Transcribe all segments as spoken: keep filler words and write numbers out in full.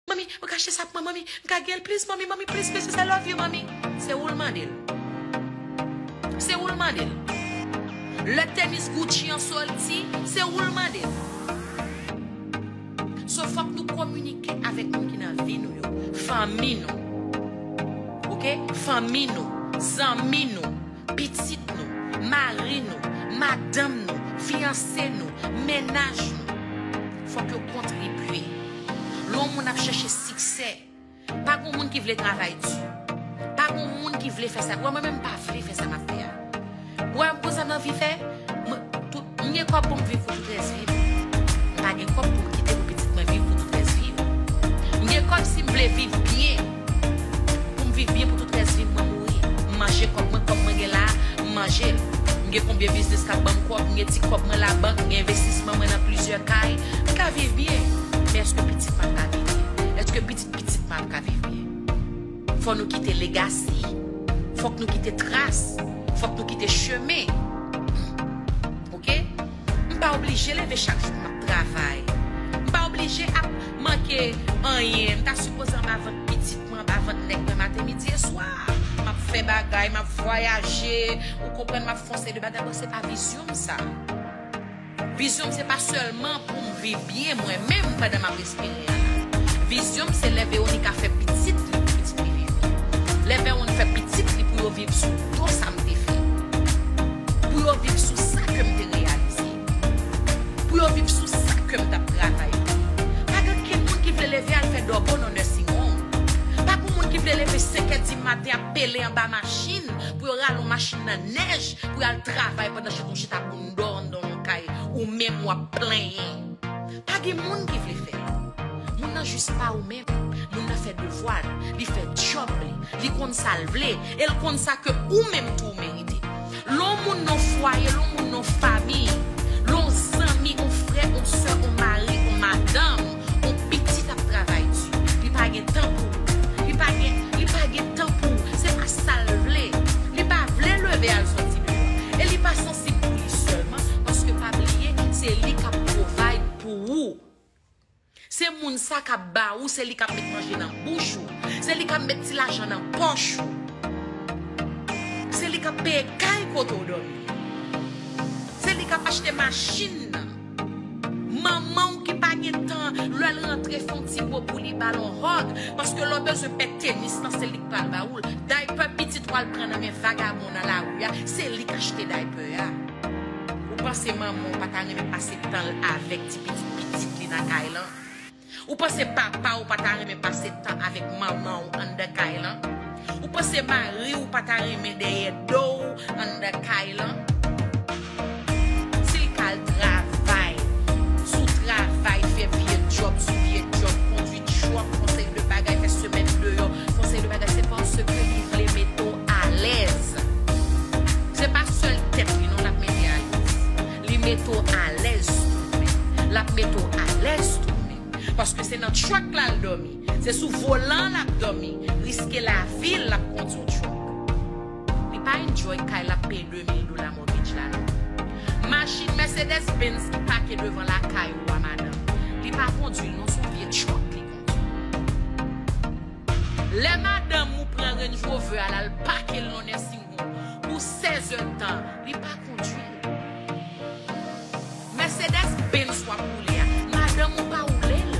Manmi, ou ka achte sa pou mwen, manmi? M ka gen l, please, manmi, manmi, please, please, please, I love you, manmi. Se ou l mande l. Se ou l mande l. Lè tenis Gucci an soti, se ou l mande l. So, fòk nou kominike avèk moun ki nan vi nou yo. Fanmi nou. Oke? Fanmi nou. Zanmi nou. Pitit nou. Mari nou. Madanm nou. Fiyanse nou. Mennaj nou. Fòk yo kontribye. Lè yon moun ap chèche siksè, pa gon moun ki vle travay di. Pa gon moun ki vle fè sa. Wè, mwen menm m pa vle fè sa m ap fè a. Wè, m konn sa m anvi fè. Mwen, tout, m gen kòb pou m viv pou tout rès vi m. M pa gen kòb pou m kite pou pitit mwen viv pou tout rès vi m. M gen kòb si m vle viv byen. Pou m viv byen pou tout rès vi m, mwen mouri. M manje kòb mwen, kòb mwen gen la, m manje l. M gen konbyen biznis k ap ban m kòb, m gen ti kòb mwen labank, m gen envestisman mwen nan plizyè kay. M ka viv byen. Men èske pitit mwen ap ka viv byen? Èske pitit pitit mwen ap ka viv byen? Fò nou kite legasi. Fòk nou kite tras. Fòk nou kite chemen. Oke? M pa oblije leve chak jou pou m ap travay. M pa oblije ap manke anyen. M ta sipoze anba vant pitit mwen, anba vant nèg mwen maten, midi e swa. M ap fè bagay, m ap vwayaje. Ou konprann, m ap fè yon seri de bagay. Bon, se pa vizyon m sa. Vizyon m se pa sèlman pou m viv byen mwen menm pandan m ap respire a la. Vizyon m se lè Veronica fè pitit li pou pitit li viv byen. Lè Veronica fè pitit li pou yo viv sou do sa m te fè. Pou yo viv sou sa ke m te reyalize. Pou yo viv sou sa ke m t ap travay pou li. Pa gen okenn moun ki vle leve al fè dòbo nan nursing home. Pa gen moun ki vle leve senkè di maten ap pele anba machin pou yo rale yon machin nan nèj pou y al travay pandan chita, w chita bounda w anndan yon kay, ou menm w ap plenyen. Pa gen moun ki vle fè l. Moun nan jis pa ou menm. Moun nan fè devwa l, li fè djòb li, li konn sa l vle, e l konn sa ke ou menm tou w merite. Lè yon moun nan fwaye, lè yon moun nan fami, lè yon zanmi, yon frè, yon sè, yon mari, yon madanm, yon pitit ap travay di. Li pa gen tan pou ou. Li pa gen, li pa gen tan pou ou. Se pa sa l vle. Li pa vle leve al sòti deyò. E li pa sansib pou li sèlman, paske pa bliye, se li k ap provide pou ou. Se moun sa k ap ba ou, se li k ap met manje nan bouch ou, se li k ap met ti lajan nan pòch ou, se li k ap peye kay kote w dòmi, se li k ap achte machin nan. Manman w ki pa gen tan, lè l rantre, fè yon ti bo pou li, ba l yon hug, paske lè w bezwen pè tenis lan, se li k pral ba ou l. Daypè pitit w al pran nan men vagabon nan lari a, se li k achte daypè a. Ou panse manman w pa ta renmen pase tan l avèk ti pitit pitit li nan kay lan? Ou panse papa w pa ta renmen pase tan avèk manman w anndan kay lan? Ou panse mari w pa ta renmen dèyè do w anndan kay lan? Si l ka al travay, sou travay, fè vye djòb, sou vye djòb, kondui truck, fè yon seri de bagay, fè semèn deyò, fè yon seri de bagay, se paske li vle mete w alèz. Se pa sèl tèt li non l ap mete alèz. Li mete w alèz tou menm. L ap mete w alèz tou menm. Paske se nan truck la l dòmi. Se sou volan l ap dòmi. Riske lavi l, l ap kondui yon truck. Li pa enjoy kay l ap peye de mil dola mortgage la non. Machin Mercedes Benz ki pake devan lakay ou a, madanm, li pa kondui l non, se yon vye truck li kondui. Lè madanm ou pran Range Rover a, l al pake l nan nursing home pou sèz èdtan, li pa kondui l. Mercedes Benz w ap woule a, madanm ou pa woule l.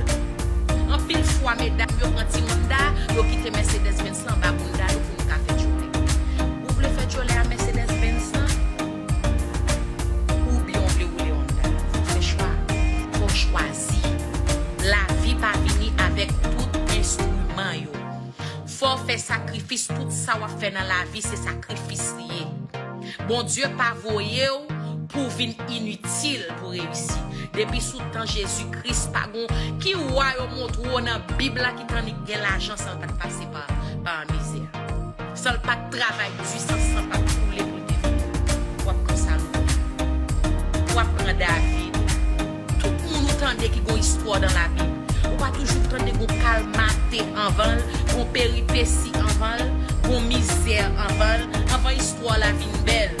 Anpil fwa, medam yo pran ti Honda, yo kite Mercedes Benz lan anba bounda yo pou nou ka fè djòlè. Ou vle fè djòlè a Mercedes Benz lan? Oubyen w vle woule Honda? Fò w fè chwa. Fò w chwazi. Lavi pa vini avèk tout enstriman yo. Fò w fè sakrifis, tout sa w ap fè nan lavi, se sakrifis li ye. Bondye pa voye w pou w vin initil pou reyisi. Depi sou tan Jezi Kris, pa gon ki wa yo montre w nan Bib la ki t annik gen lajan san l pa t pase pa, pa mizè. San l pa t travay di, san san pa t koule pou l te vini. W ap pran Salomon. W ap pran David. Tout moun ou tande ki gon istwa dan Labib. Ou pa toujou tande gon kalmate anvan l, gon peripesi anvan l, gon mizè anvan l. Anvan istwa la vin bèl,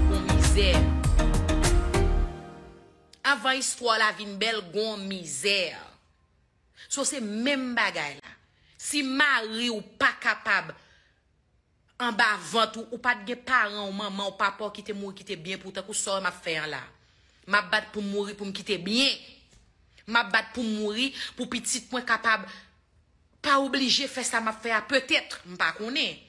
gon mizè. Anvan istwa la vin bèl, gon mizè. So se menm bagay la. Si mari w pa kapab anba vant ou, ou pa t gen paran w, manman w, papa w ki te mouri, ki te byen pou w, tankou sa w m ap fè an la. M ap bat pou m mouri pou m kite byen. M ap bat pou m mouri pou pitit mwen kapab pa oblije fè sa m ap fè a, petèt, m pa konnen.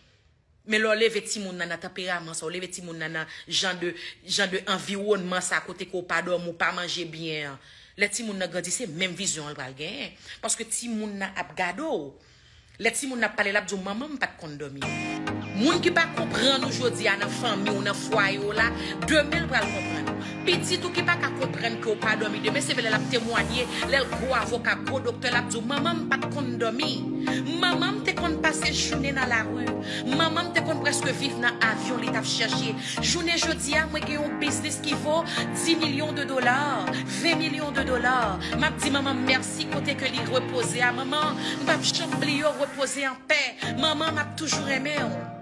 Men lè w leve timoun nan nan tanperaman sa, w leve timoun nan nan jan de, jan de anviwònman sa kote ke w pa dòmi, w pa manje byen an. Lè timoun nan grandi, se menm vizyon an l pral genyen. Paske timoun nan ap gade w. Lè timoun nan ap pale, l ap di w, "Manman m pa t konn dòmi." Moun ki pa konprann ou jodi a nan fanmi w, nan fwaye w la, demen l pral konprann ou. Pitit ou ki pa ka konprann ke w pa dòmi, demen se vre lè l ap temwaye, lè l gwo avoka, gwo doktè, l ap di w, "Manman m pa t konn dòmi. Manman m te konn pase jounen nan lari. Manman m te konn prèske viv nan avyon li t ap chèche." Jounen jodi a, mwen gen yon biznis ki vo dis milyon de dola, ven milyon de dola. M ap di manman m mèsi kote ke li repoze a. Manman, m p ap janm bliye w, repoze an pè. Manman, m ap toujou renmen w.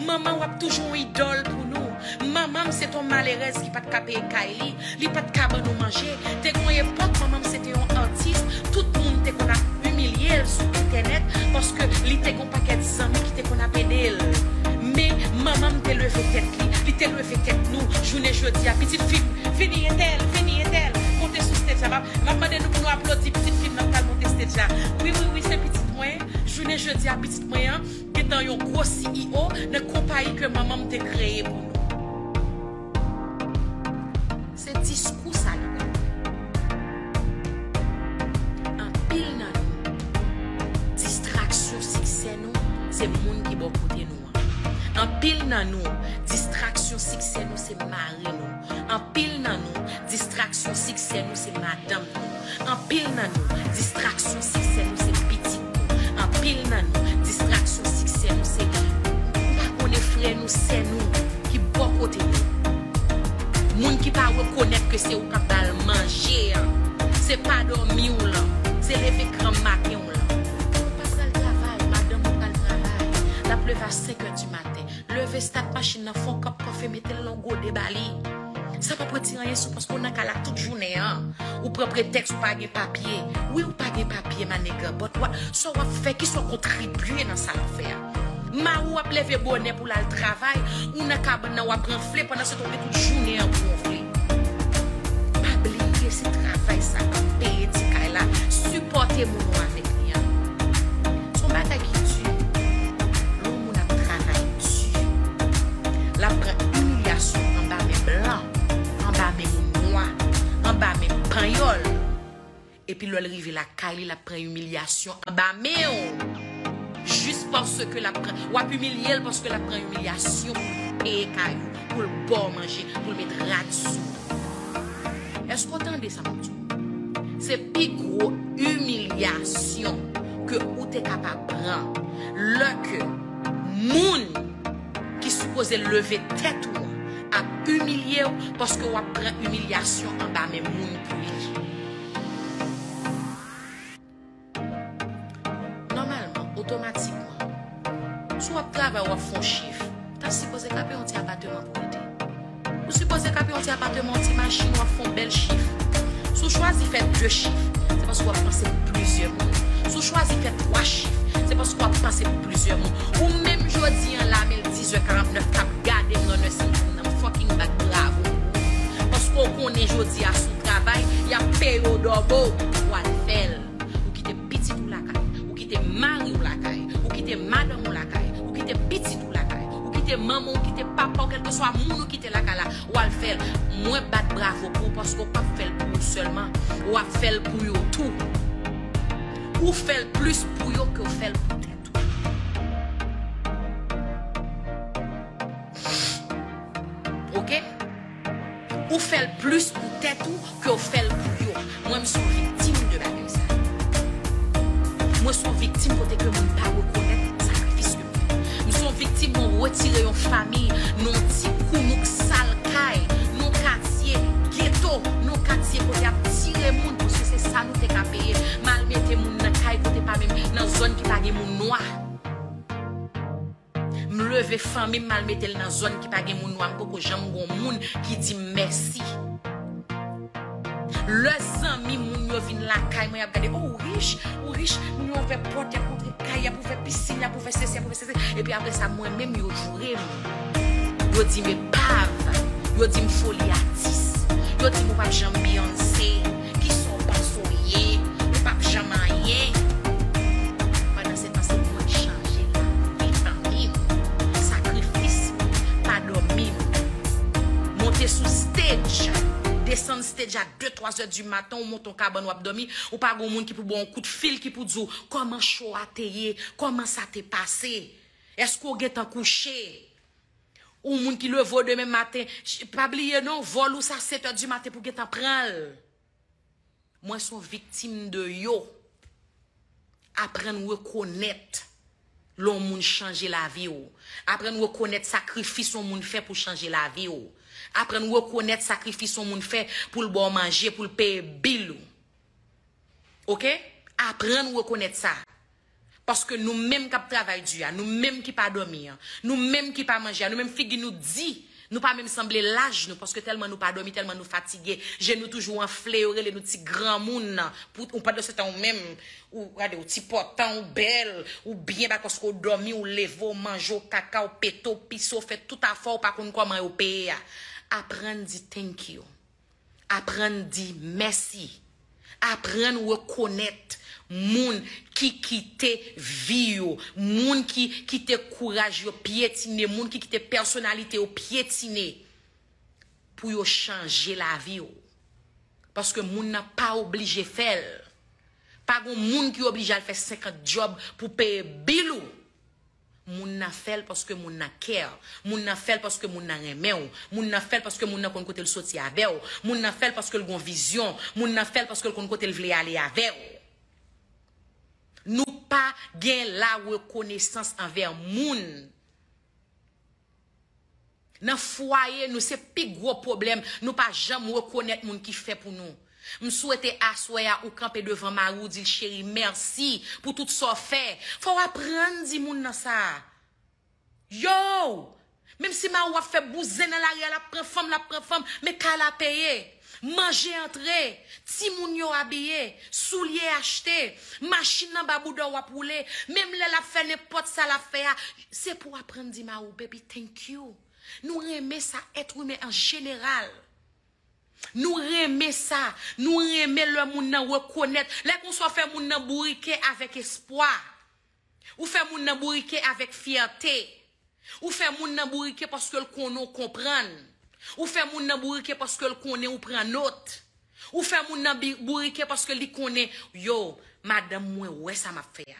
Manman, w ap toujou yon idòl pou nou. Manman m se t on malerèz ki pa t ka peye kay li, li pa t ka ban nou manje. Te gen yon epòk, manman m se te yon atis, tout moun te konn ap imilye l sou entènèt paske li te gen yon pakèt zanmi ki te konn ap ede l. Men manman m te leve tèt li, li te leve tèt nou. Jounen jodi a, pitit fi m, vini entèl, vini entèl, monte sou stage la. M ap, m ap mande nou pou nou aplodi pitit fi m nan k pral monte stage la. Wi, wi, wi, se pitit mwen. Jounen jodi a, pitit mwen an gentan yon gwo C E O nan konpayi ke manman m te kreye pou nou. Se diskou sa li ba nou. Anpil nan nou, distraksyon siksè nou, se moun ki bò kote nou an. Anpil nan nou, distraksyon siksè nou, se mari nou. Anpil nan nou, distraksyon siksè nou, se madanm nou. Anpil nan nou, distraksyon siksè nou, se pitit nou. Anpil nan nou, distraksyon siksè nou, se, m pa konnen, frè nou, sè nou ki bò kote nou. Moun ki pa rekonèt ke se ou k ap ba l manje an. Se pa dòmi w lan. Se leve granm maten w lan. Ou pa pral travay, madanm ou pral travay. L ap leve a senk è di maten. Leve, stat machin nan, fè on kòp kafe, mete l nan yon gode ba li. Sa p ap retire anyen sou, paske w nan kay la tout jounen an. Ou pran pretèks ou pa gen papye. Wi, ou pa gen papye, my nigga, but what, sa w ap fè, kisa w kontribye nan sa w ap fè a? Mari w ap leve bonè pou l al travay, ou nan kabann nan w ap ranfle, pandan se tan w gen tout jounen an pou w ranfle. Pa bliye se travay sa k ap peye ti kay la, sipòte moun ou avèk li an. Se yon bagay ki di. Lè yon moun ap travay di, l ap pran imilyasyon anba men blan, anba men moun nwa, anba men panyòl. Epi lè l rive lakay li, l ap pran imilyasyon anba men w. Jis paske l ap pran, w ap imilye l paske l ap pran imilyasyon pou l peye kay ou, pou l ba w manje, pou l met rad sou ou. Èske w tande sa m ap di w? Se pi gwo imilyasyon ke ou te kapab pran lè ke moun ki sipoze leve tèt ou an ap imilye w paske w ap pran imilyasyon anba men moun pou li. Nòmalman, otomatikman, si w ap travay, w ap fè yon chif, ou ta sipoze ka peye yon ti apateman pou rete. Ou sipoze ka peye yon ti apateman, yon ti machin, w ap fè yon bèl chif. Si w chwazi fè de chif, se paske w ap panse pou plizyè moun. Si w chwazi fè twa chif, se paske w ap panse pou plizyè moun. Ou menm jodi an la, men l dizè karantnèf k ap gade m nan nursing home nan, m fucking bat bravo pou ou. Paske w konnen jodi a, si w travay, y ap peye w dòbo, w al fè l. Ou kite pitit ou lakay, ou kite mari w lakay, ou kite madanm ou lakay, ou kite pitit ou lakay, ou kite manman w, ou kite papa w, kèlkeswa moun ou kite lakay la, w al fè l. Mwen bat bravo pou ou paske w p ap fè l pou ou sèlman, w ap fè l pou yo tou. Ou fè l plis pou yo ke w fè l pou tèt ou. Oke? Ou fè l plis pou tèt ou ke w fè l pou yo. Mwen, m se yon viktim de bagay sa. Mwen se yon viktim kote ke moun pa rekonèt sakrifis ke m fè. M se yon viktim, mwen retire yon fanmi nan yon ti kounouk sal kay, nan yon katye geto, nan yon katye kote y ap tire moun, paske se sa nou te ka peye. M al mete moun nan kay kote pa menm, nan zòn ki pa gen moun nwa. M leve fanmi m, m al mete l nan zòn ki pa gen moun nwa, m poko janm gon moun ki di m mèsi. Lè zanmi moun yo vin lakay mwen, y ap gade, oh, ou rich, ou rich, moun yo ouvè pòt, y ap montre kay, y ap ouvè pisin, y ap ouvè sesi, y ap ouvè sesi. Epi apre sa, mwen menm, yo joure m. Yo di m epav. Yo di m foli atis. Yo di m ou p ap janm Beyoncé. Kisa w panse w ye? Ou p ap janm anyen. Pandan se tan, se mwen k chanje lavi fanmi m. Sakrifis m. Pa dòmi m. Monte sou stage. Desann stage a de, twa zè di maten, ou monte yon kabann, w ap dòmi. Ou pa gen yon moun ki pou ba w yon kout fil, ki pou di w kòman show a te ye, kòman sa te pase. Èske w gentan kouche? Ou moun ki leve w demen maten, ch-, pa bliye non, vòl ou sa sèt è di maten pou gentan pran l. Mwen se yon viktim de yo. Aprann rekonèt lè yon moun chanje lavi w. Aprann rekonèt sakrifis yon moun fè pou chanje lavi w. Aprann rekonèt sakrifis yon moun fè pou l ba w manje, pou l peye bil ou. Oke? Aprann rekonèt sa. Paske nou menm k ap travay di a, nou menm ki pa dòmi an, nou menm ki pa manje a, nou menm figi nou di, nou pa menm sanble laj nou, paske tèlman nou pa dòmi, tèlman nou fatige, je nou toujou anfle, yo rele nou ti granmoun nan. Pou, ou pandan se tan ou menm, ou gade, ou ti pòtan, ou bèl, ou byen ba, paske ou dòmi, ou leve, ou manje, ou kaka, ou pete, ou pise, ou fè tout afè, ou pa konn kòman yo peye a. Aprann di thank you. Aprann di mèsi. Aprann rekonèt moun ki kite vi yo, moun ki kite kouraj yo pyetine, moun ki kite pèsonalite yo pyetine pou yo chanje lavi w. Paske moun nan pa oblije fè l. Pa gon moun ki oblije al fè senkant djòb pou peye bil ou. Moun nan fè l paske moun nan care. Moun nan fè l paske moun nan renmen w. Moun nan fè l paske moun nan konn kote l soti avè w. Moun nan fè l paske l gon vizyon. Moun nan fè l paske l konn kote l vle ale avè w. Nou pa gen la rekonesans anvè moun. Nan fwaye nou, se pi gwo pwoblèm, nou pa janm rekonèt moun ki fè pou nou. M swete aswè a ou kanpe devan mari w, di l, cheri, mèsi pou tout sa w fè. Fò w aprann di moun nan sa. Yo! Menm si mari w ap fè bouzen nan lari a, l ap pran fanm, l ap pran fanm, men kay la peye. Manje antre, timoun yo abiye, soulye achte, machin nan ba bouda w ap woule. Menm lè l ap fè nenpòt sa l ap fè a, se pou w aprann di mari w, baby, thank you. Nou renmen sa, èt imen an jeneral. Nou renmen sa. Nou renmen lè moun nan rekonèt. Lè konsa w fè moun nan bourike avèk espwa. Ou fè moun nan bourike avèk fyète. Ou fè moun nan bourike paske l konnen w konprann. Ou fè moun nan bourike paske l konnen ou pran nòt. Ou fè moun nan bi-, bourike paske li konnen, yo, madanm mwen wè sa m ap fè a.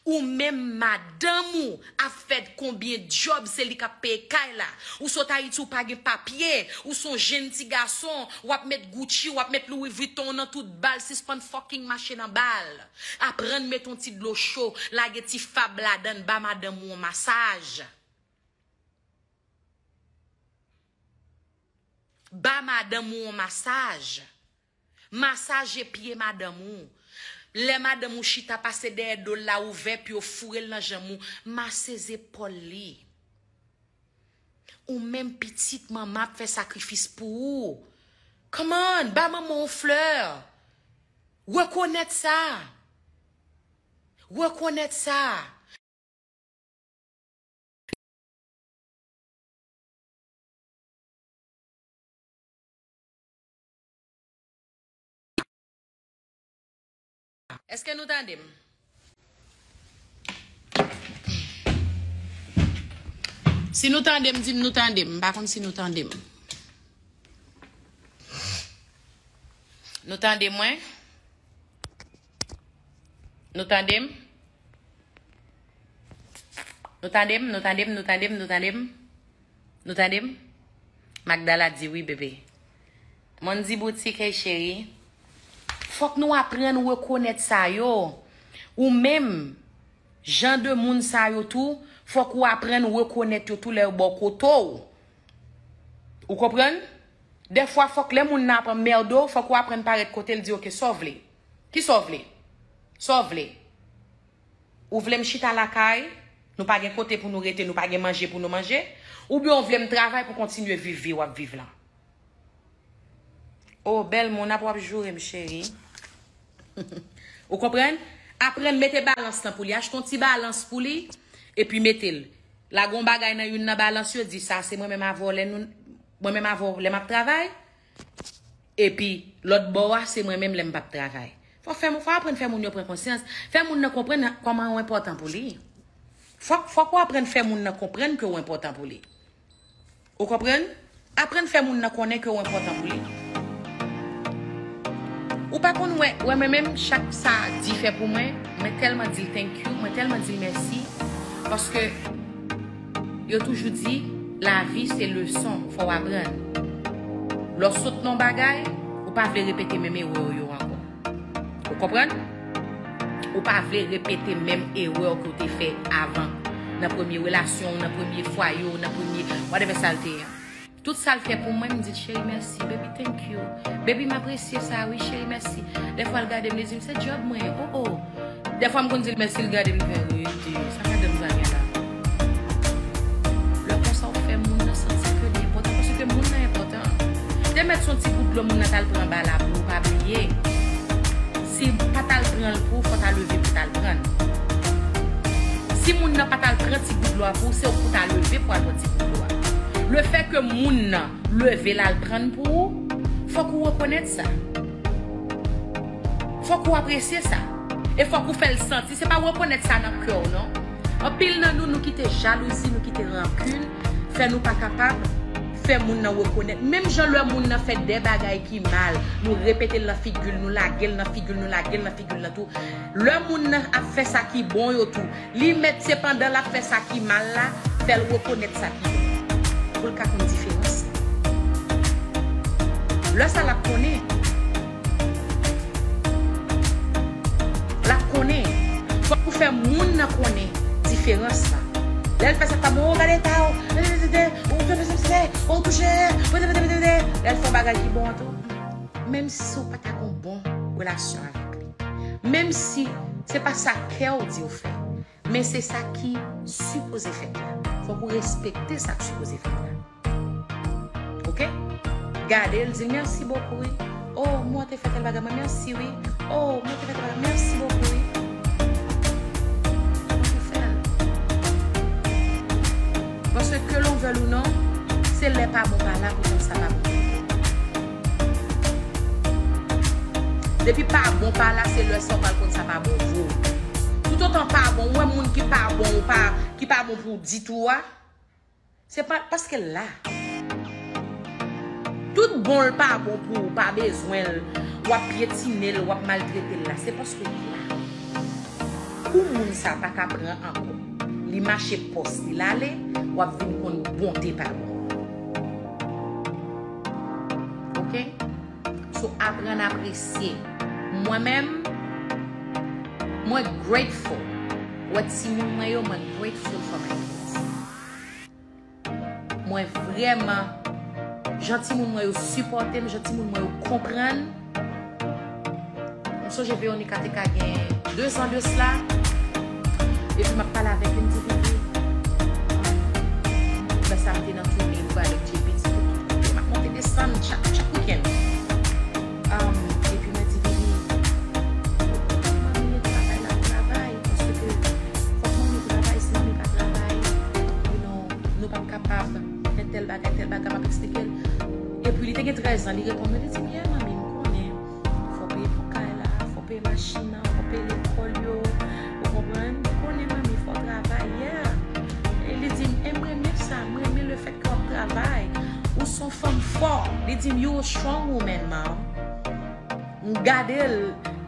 Ou menm madanm ou ap fè konbyen djòb, se li k ap peye kay la. Ou sot Ayiti, ou pa gen papye, ou se yon jenn ti gason, w ap met Gucci, w ap met Louis Vuitton nan tout bal, sispann fucking mache nan bal. Aprann met yon ti dlo cho, lage ti fab ladann, ba madanm ou yon masaj. Ba madanm ou yon masaj. Masaje pye madanm ou. Lè madanm ou chita, pase dèyè do l la, ouvè pye w, foure l nan janm ou, mase zepòl li. Ou menm pitit manman ap fè sakrifis pou ou. Come on, ba manman w flè. Rekonèt sa. Rekonèt sa. Èske nou tande m? Si nou tande m, di m nou tande m. M pa konn si nou tande m. Nou tande mwen? Nou tande m? Nou tande m? Nou tande m? Nou tande m? Nou tande m? Nou tande m? Magdala di wi, bebe. Mandy Boutique, hey cheri. Fòk nou aprann rekonèt sa yo. Ou menm, jan de moun sa yo tou, fòk ou aprann rekonèt yo tou lè yo bò kote w. Ou konprann? Dèfwa, fòk lè moun nan ap anmède w, fòk ou aprann parèt kote l, di, oke, sa w vle? Kisa w vle? Sa w vle? Ou vle m chita lakay, nou pa gen kote pou nou rete, nou pa gen manje pou nou manje? Oubyen w vle m travay pou kontinye viv vi w ap viv lan? Oh, bèl moun ap w ap joure m, cheri. Ou konprann? Aprann mete balans lan pou li. Achte yon ti balans pou li, epi mete l. Lage yon bagay nan youn nan balans yo, di sa se mwen menm avè w lè nou, mwen menm avè w lè m ap travay. Epi lòt bò a, se mwen menm lè m p ap travay. Fò fè, fò aprann fè moun yo pran konsyans. Fè moun nan konprann kòman ou enpòtan pou li. Fòk, fòk ou aprann fè moun nan konprann ke ou enpòtan pou li. Ou konprann? Aprann fè moun nan konnen ke ou enpòtan pou li. Ou pa konn wè, wè mwen menm, chak sa Di fè pou mwen, mwen tèlman di l thank you, mwen tèlman di l mèsi, paske yo toujou di, lavi se leson, fò w aprann. Lè w sot nan yon bagay, ou pa vle repete menm erè w yo ankò. Ou konprann? Ou pa vle repete menm erè ke w te fè avan. Nan premye relasyon w, nan premye fwaye w, nan premye whatever sa l te ye. Tout sa l fè pou mwen, m di l, cheri, mèsi, baby, thank you. Baby, m apresye sa, wi, cheri, mèsi. Dèfwa l gade m, li di m, se djòb mwen, oh, oh. Dèfwa m konn di l mèsi, l gade m, li fè, rete, sa madanm sa gen la. Lè konsa, ou fè moun nan santi ke li enpòtan, paske moun nan enpòtan. Te mèt se yon ti gout dlo moun nan t al pran anba la pou ou pa bliye. Si pa t al pran l pou ou, fò w ta leve pou w t al pran l. Si moun nan pa t al pran ti gout dlo a pou ou, se ou pou w ta leve pou w al pran ti gout dlo a. Lefètke moun nan leve l al pran l pou ou, fòk ou rekonèt sa. Fòk ou apresye sa. E fòk ou fè l santi. Se pa rekonèt sa nan kè w, non. Anpil nan nou, nou kite jalouzi, nou kite rankin, fè nou pa kapab fè moun nan rekonèt. Menm jan lè moun nan fè de bagay ki mal, nou repete l nan figi l, nou lage l nan figi l, nou lage l nan figi l nan tou. Lè moun nan ap fè sa ki bon yo tou, li mèt se pandan l ap fè sa ki mal la, fè l rekonèt sa ki bon. Pou l ka konn diferans. Lè sa l ap konnen. L ap konnen. Fòk ou fè moun nan konnen diferans la. Lè l fè sa k pa bon, oh, gade eta w, ou touche, lè l fè yon bagay ki bon an tou. Menm si w pa ta gon bon relasyon avèk li. Menm si se pa sa kè w di w fè. Men se sa ki sipoze fèt la. Fòk ou respekte sa k sipoze fèt la. Oke? Gade l, di l mèsi bokou, wi. Oh, mwen te fè tèl bagay, mwen mèsi, wi. Oh, mwen te fè tèl bagay, mèsi bokou, wi. Fòk ou fè l. Paske ke l vle l ou non, se lè pa bon pa la pou konn sa pa bon pou ou. Depi pa bon pa la, se lè sa w pral konn sa pa bon pou ou. Toutotan pa bon, ou wè moun ki pa bon, ou pa, ki pa bon pou ou ditou a, se pa paske l la. Tout bon l pa bon pou ou, pa bezwen l, w ap pyetine l, w ap maltrete l la, se paske l la. Kou moun sa pa ka pran ankò. Li mache pòs li l ale, w ap vin konn bonte pa bon. Oke? So, aprann apresye. Mwen menm, mwen grateful. Wè timoun mwen yo, mwen grateful for my kids. Mwen vrèman, jan timoun mwen yo sipòte m, jan timoun mwen yo konprann. M sonje Veronica te ka gen de zan de sla, epi m ap pale avèk li, m di, Vivi, lè sa m te nan tounen, m pale avèk J P, di, tout kote, m ap monte desann chak, chak wikenn. Um, epi mwen di, Vivi, manmi gen travay la pou travay, paske fòk manmi travay, si manmi pa travay, you know, nou p ap kapab fè tèl bagay, tèl bagay, m ap eksplike l. Epi li te gen trèz an, li reponn mwen, li di m, yeah, manmi, m konnen. Fò peye pou kay la, fò peye machin nan, fò peye lekòl yo. Ou konprann? M konnen, manmi, fò travay, yeah. E li di m, e m renmen sa, m renmen lefètke w ap travay. Ou s on fanm fò. Li di m, you a strong woman, mom. M gade l.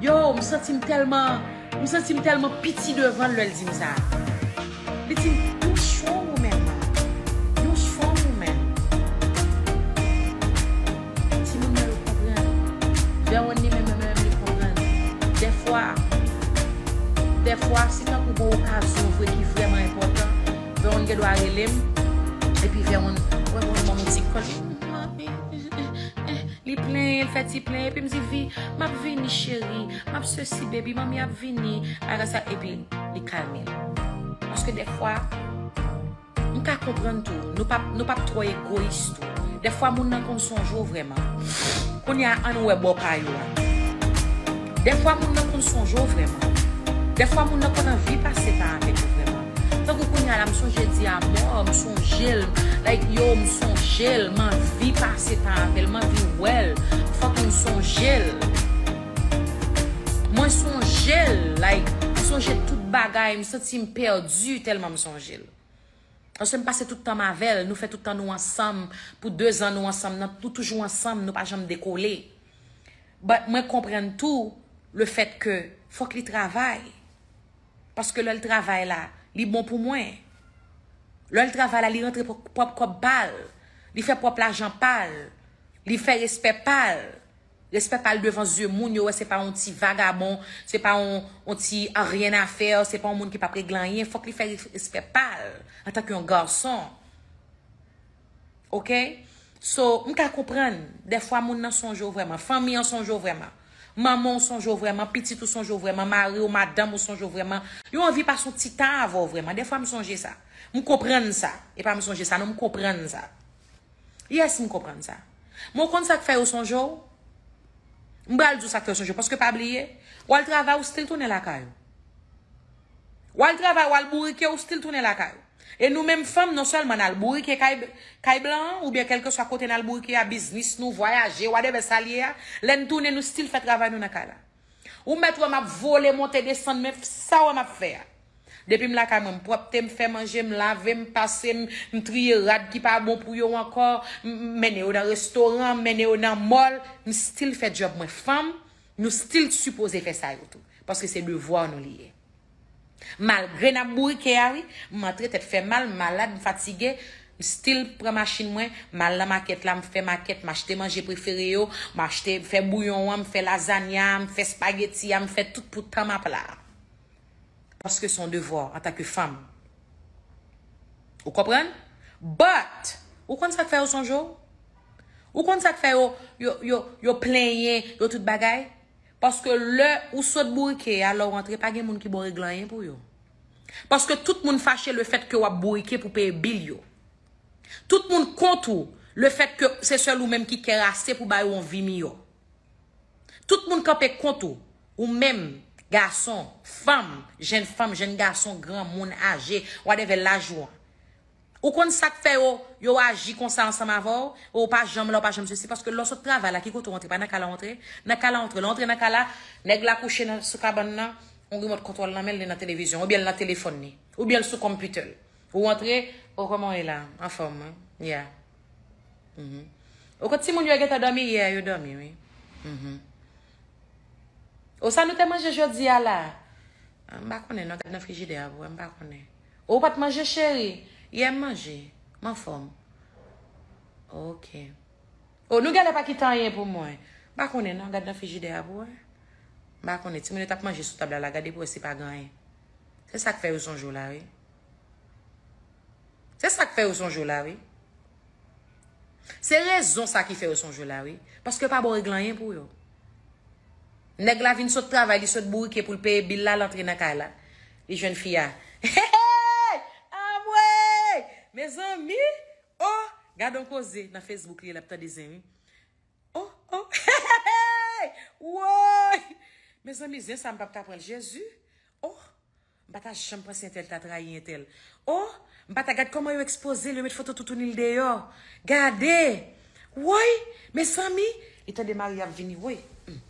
Yo, m santi m tèlman, m santi m tèlman piti devan l lè l di m sa. Li di m, you strong woman, man. You strong woman. Timoun mwen yo konprann. Veron li menm, menm, menm li konprann. Dèfwa, dèfwa, si tankou gon okazyon vre ki vrèman enpòtan, Veron gen dwa rele m, epi Veron, wè Veron ban m yon ti kòl. Manmi, li plenyen, l fè ti plenyen, epi m di, Vi, m ap vini, cheri, m ap sesi, baby, manmi ap vini, bagay sa, epi li kalme l. Paske dèfwa, m ka konprann tou, nou p ap, nou p ap twò egoyis tou. Dèfwa, moun nan konn sonje w vrèman. Kounye a, ann wè bò pa yo a. Dèfwa moun nan konn sonje w vrèman. Dèfwa moun nan konn anvi pase tan avèk ou vrèman. Tankou kounye a la, m sonje di a mò, m sonje l. Like, yo, m sonje l, m anvi pase tan avè l, m anvi wè l. Fòk m sonje l. Mwen sonje l, like, m sonje tout bagay, m santi m pèdi tèlman m sonje l. Paske m pase tout tan m avè l, nou fè tout tan nou ansanm, pou de zan nou ansanm nan, nou toujou ansanm, nou pa janm dekole. But mwen konprann tou le fèt ke fòk li travay. Paske lè l travay la, li bon pou mwen. Lè l travay la, li rantre pwòp, pwòp kòb pa l. Li fè pwòp lajan pa l. Li fè respè pa l. Respè pa l devan zye moun, yo wè se pa yon ti vagabon, se pa yon, yon ti aryen afè, se pa yon moun ki p ap regle anyen. Fòk li fè res-, respè pa l antanke yon gason. Oke? So, m ka konprann, dèfwa moun nan sonje w vrèman, fanmi an sonje w vrèman, manman w sonje w vrèman, pitit ou sonje w vrèman, mari w, madanm ou sonje w vrèman, yo anvi pase yon ti tan avè w vrèman. Dèfwa m sonje sa. M konprann sa. E pa m sonje sa, non, m konprann sa. Yes, m konprann sa. Men w konn sa k fè yo sonje w? M pral di w sa k fè yo sonje w. Paske pa bliye, w al travay, ou still tounen lakay ou. W al travay, w al bourike, ou still tounen lakay ou. E nou menm fanm, non sèlman n al bourike kay, kay blan an, oubyen kèlkeswa kote n al bourike a, biznis nou, vwayaje, whatever sa l ye a, lè n tounen, nou still fè travay nou nan kay la. Ou mèt wè m ap vole, monte, desann, men sa w wè m ap fè a. Depi m lakay mwen, m pwòpte, m fè manje, m lave, m pase, m, m triye rad ki pa bon pou yo ankò, m, m mennen yo nan restoran, m mennen yo nan mall, m still fè djòb mwen. Fanm, nou still sipoze fè sa yo tou. Paske se devwa nou li ye. Malgre n ap bourike a, wi, m antre tèt fè mal, m malad, m fatige, m still pran machin mwen, m al nan makèt la, m fè makèt, m achte manje prefere yo, m achte, fè bouyon an, m fè lazanya, m fè spageti a, m fè tout pou tan m ap la. Paske se yon devwa antanke fanm. Ou konprann? But, ou konn sa k fè yo sonje w? Ou konn sa k fè yo, yo, yo, yo plenyen, yo tout bagay? Paske lè ou sot bourike a, lè w rantre, pa gen moun ki ba w regle anyen pou yo. Paske tout moun fache le fèt ke w ap bourike pou peye bil yo. Tout moun kont ou le fèt ke se sèl ou menm ki kè rase pou ba yo yon vi miyò. Tout moun kanpe kont ou. Ou menm, gason, fanm, jenn fanm, jenn gason, granmoun, aje, whatever laj ou an. Ou konn sa k fè yo, yo aji konsa ansanm avè w, ou pa janm la, ou pa janm sesi, paske lè w sot travay la, ki kote w antre? Pa nan kay la w antre? Nan kay la w antre. Lè w antre nan kay la, nèg la kouche nan, sou kabann nan, yon rimòt kontwòl nan men l, li nan televizyon, oubyen l nan telefòn li, oubyen l sou konpitè l. Ou antre, o, kòman w ye la? Anfòm, wi. Yeah. Mhm. O, kot timoun yo gentan dòmi yè, yo dòmi, wi. Mhm. O, sa nou te manje jodi a la? Ah, m pa konnen, non, gad nan frijidè a pou wè, m pa konnen. O, ou pa t manje, cheri? Yè m manje. M anfòm. Ok. O, nou genlè pa kite anyen pou mwen. M pa konnen, non, gad nan frijidè a pou wè. M pa konnen, timoun yo t ap manje sou tab la, la, gade pou wè si pa gen anyen. Se sa k fè yo sonje w la, wi. Se sa k fè yo sonje w la, wi. Se rezon sa ki fè yo sonje w la, wi. Paske yo pa ba w regle anyen pou yo. Nèg la vin sot travay, li sot bourike pou l peye bil la, l antre nan kay la. Li jwenn fi a. Hey, hey! Anmwey! Mezanmi! Oh! Gad on koze nan Facebook li, l ap tande zen, wi. Oh, oh! Hey, hey, hey! Woy! Mezanmi, zen sa m p ap ka pran l, Jezi! Oh! M pa ta janm panse entèl ta trayi entèl. Oh, m pa ta gad kòman yo ekspoze l, yo met foto toutouni l deyò. Gade! Woy! Mezanmi! Li tande mari ap vini, woy! Hmm.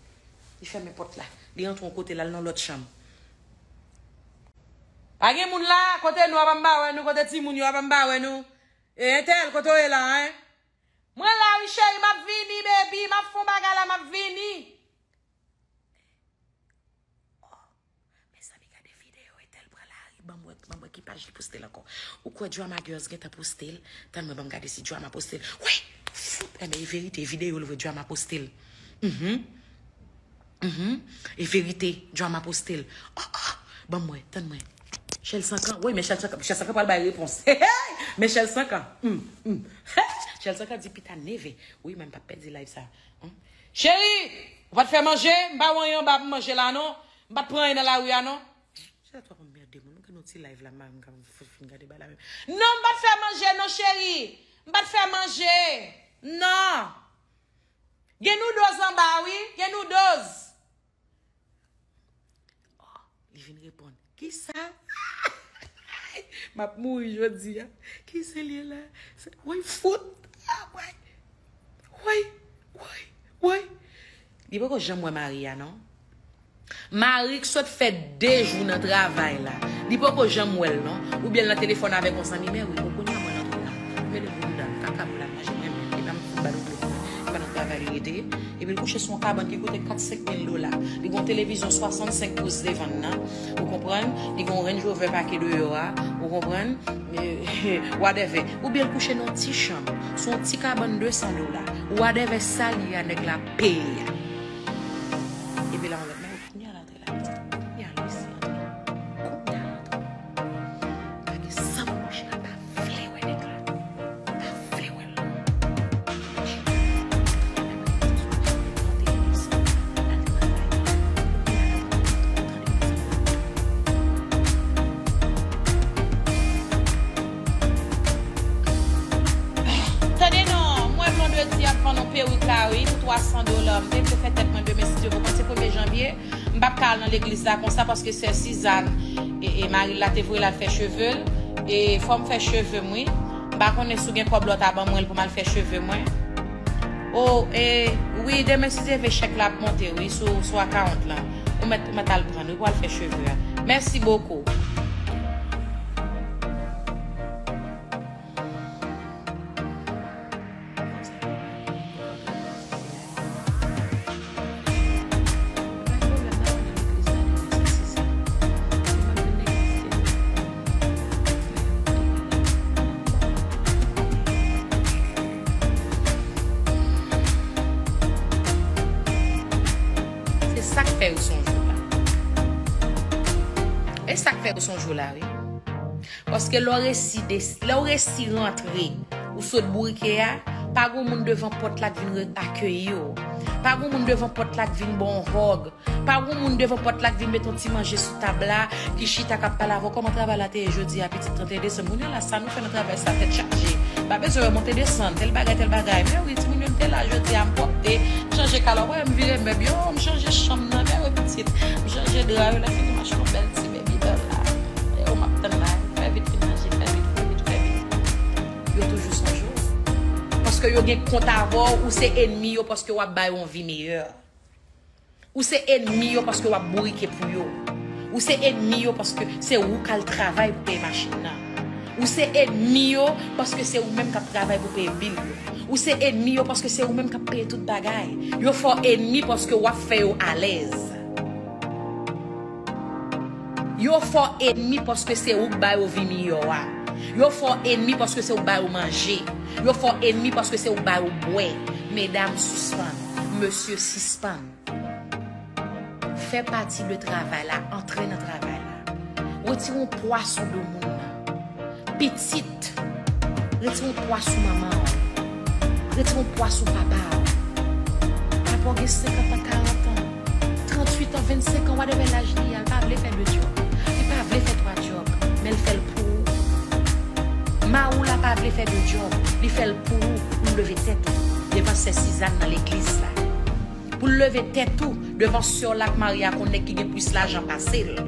Li fèmen pòt la. Li rantre yon kote, l al nan lòt chanm. Pa gen moun la? Kote nou? Apa m pa wè nou? Kote timoun yo? Apa m pa wè nou? E entèl, kote w ye la, en? Mwen la wi, cheri, m ap vini, baby. M ap fè yon bagay la, m ap vini. Oh, mezanmi, gade videyo entèl pran lari. Ban m wè, ban m wè ki paj li poste l ankò. Ou kwè Drama Girls gentan poste l? Tann mwen, ban m gade si Drama poste l. Wi! Fout! Enben, e verite, e videyo l vre, Drama poste l. Mhm. Mhm. E verite, Drama poste l. Oh, oh! Ban m wè, tann mwen. Chèl Sankan, wi, men Chèl Sankan, Chèl Sankan pral bay repons. Hey, hey! Men Chèl Sankan. Hmm, hmm. Chèl Sankan di pita neve. Wi, men m p ap pèdi live sa. Hmm. Cheri, ou pa t fè manje? M pa wè anyen anba pou manje la, non. M pa t pran anyen nan lari a, non. Se sa twòp anmède moun. M gen yon ti live la, m, m, m fin gade bagay la menm. Non, m pa t fè manje, non, cheri. M pa t fè manje. Non. Gen noodles anba, wi. Gen noodles. Oh, li vin reponn. Kisa? M ap mouri jodi a. Kisa l ye la? Woy, fout. Ah, woy. Woy, woy, woy. Li poko janm wè mari a, non. Mari k sot fè de jou nan travay la. Li poko janm wè l, non. Oubyen l nan telefòn avèk yon zanmi, men wi, bon, kounye a mwen nan twou la. Mete pou bouda m, kaka pou l al manje, mwen menm. E pa m fout ba l yon gwo kou. E pa nan travay li rete. Epi l kouche sou yon kabann ki koute kat senk mil dola. Li gen yon televizyon swasannsenk pous devan l nan. Ou konprann? Li gen yon Range Rover pake deyò a. Ou konprann? Eh, whatever. Oubyen l kouche nan yon ti chanm. Sou yon ti kabann de san dola. Whatever sa l ye a, nèg la peye a. Epi la, yon lòt nèg, kounye a la, Kounye a Lucy antre. Kounye a antre. Pa gen sa pou mouche a pa vle wè nèg la. Pa vle wè l. Tande non, mwen Blondedy ap vann yon perik la wi pou twa san dola. M te vle fè tèt mwen demen si Dye vle. Kòm se premye janvye, m p ap ka al nan legliz la konsa paske sè Sizàn e, e mari l la te voye l al fè cheve l. E fò m fè cheve m wi. M pa konnen si w gen kòb lè w ta ban mwen l pou m al fè cheve mwen. O, e, wi, demen si Dye vle chèk la ap monte wi sou, sou akawont lan. Ou mèt, ou mèt al pran l wi pou al fè cheve a. Mèsi bokou. Se sa k fè yo sonje w la. E sa k fè yo sonje w la, wi. Paske lè w resi des-, lè w resi rantre, ou sot bourike a, pa gon moun devan pòt la k vin re-, akeyi w. Pa gon moun devan pòt la k vin ba w hug. Pa gon moun devan pòt la k vin met yon ti manje sou tab la, ki chita k ap pale avè w. Kòman travay la te ye jodi a, pitit, trannteyen desanm? Kounye a la, sa nou fè nan travay sa, tèt chaje. Pa bezwen wè monte desann, tèl bagay, tèl bagay. Men wi, timoun yo, m te la jodi a, m pwòpte, m chanje kal la, w wè, m vire mèb yo, m chanje chanm nan, men wi, pitit, m chanje dra yo, lè fini m achte yon bèl ti baby doll la. E yo m ap tann la, fè vit fin manje, fè vit, fè vit, fè vit. Yo toujou sonje w. Paske yo gen kont avè w, ou se enmi yo paske w ap ba yo yon vi meyè. Ou se enmi yo paske w ap bourike pou yo. Ou se enmi yo paske se ou k al travay pou peye machin nan. Ou se enmi yo paske se ou menm k ap travay pou peye bil yo. Ou se enmi yo paske se ou menm k ap peye tout bagay. Yo fè w enmi paske w ap fè yo alèz. Yo fè w enmi paske se ou k ba yo vi miyò a. Yo fè w enmi paske se ou k ba yo manje. Yo fè w enmi paske se ou k ba yo bwè. Medam, sispann. Mesye, sispann. Fè pati de travay la, antre nan travay la. Retire yon pwa sou do moun nan. Pitit, retire yon pwa sou manman w. Retire yon pwa sou papa w. Papa w gen senkant an, karant an, tranntuit an, vennsenk an, whatever laj li a, li pa vle fè de djòb. Li pa vle fè twa djòb, men l fè l pou ou. Mari w la pa vle fè de djòb, li fè l pou ou, pou l leve tèt ou devan sè Sizàn nan legliz la. Pou l leve tèt ou devan sè w la k marye ak yon nèg ki gen plis lajan pase l.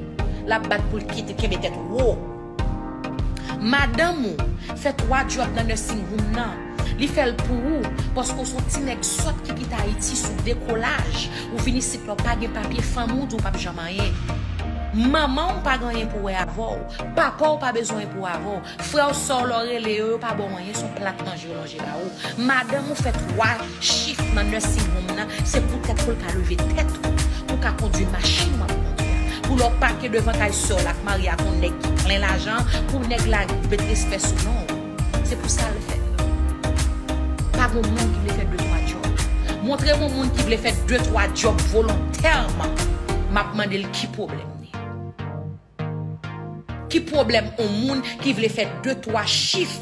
L ap bat pou l kite, kenbe tèt wo. Madanm ou fè twa djòb nan nursing home nan. Li fè l pou ou, paske w se yon ti nèg sòt ki kite Ayiti sou dekolaj. Ou vin isit la, w pa gen papye, fanmi w di w p ap janm anyen. Manman w pa gen anyen pou wè avè w. Papa w pa bezwen anyen pou wè avè w. Frè w, sè w, lè w rele yo, yo pa ba w anyen, se yon plat manje yo lonje ba ou. Madanm ou fè twa chif nan nursing home nan, se poutèt pou l ka leve tèt ou, pou w ka kondwi machin w ap kondwi a. Pou lè w pake devan kay sè w la k marye ak yon nèg ki plen lajan, pou nèg la met respè sou non w. Se pou sa l fè l. Pa gon moun ki vle fè de twa djòb. Montre m yon moun ki vle fè de twa djòb volontèman. M ap mande l ki pwoblèm li. Ki pwoblèm yon moun ki vle fè de twa chif?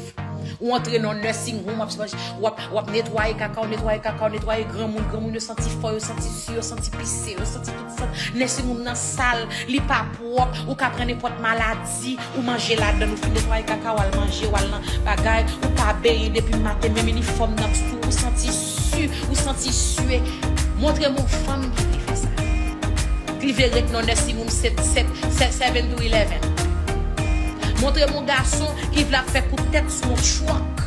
Ou antre nan nursing home, w ap, w ap, w ap netwaye kaka, w netwaye kaka, w netwaye granmoun, granmoun yo santi fò, yo santi si, yo santi pise, yo santi tout sa. Nursing home nan sal, li pa pwòp, ou ka pran nenpòt maladi, ou manje ladan l, ou fin netwaye kaka, w al manje, w al nan bagay, ou pa benyen depi maten, menm inifòm nan sou ou, ou santi si. ou santi sye. Montre m yon fanm ki vle fè sa. Ki vle ret nan nursing home set, set, set, seven to eleven. Montre m yon gason ki vle ap fè kout tèt sou yon truck.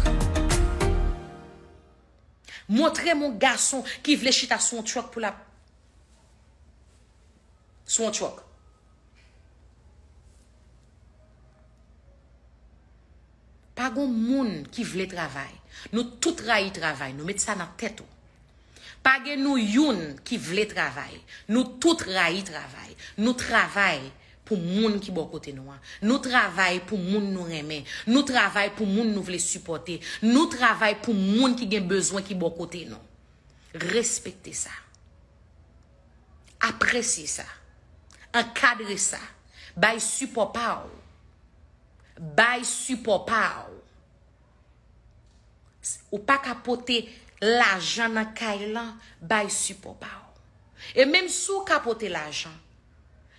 Montre m yon gason ki vle chita sou yon truck pou l ap sou yon truck. Pa gon moun ki vle travay. Nou tout rayi travay. Nou met sa nan tèt ou. Pa gen nou youn ki vle travay. Nou tout rayi travay. Nou travay pou moun ki bò kote nou an. Nou travay pou moun nou renmen. Nou travay pou moun nou vle sipòte. Nou travay pou moun ki gen bezwen ki bò kote nou. Respekte sa. Apresye sa. Ankadre sa. Bay sipò pa w. Bay sipò pa w. Ou pa ka pote lajan nan kay lan, bay sipò pa w. E menm si w ka pote lajan,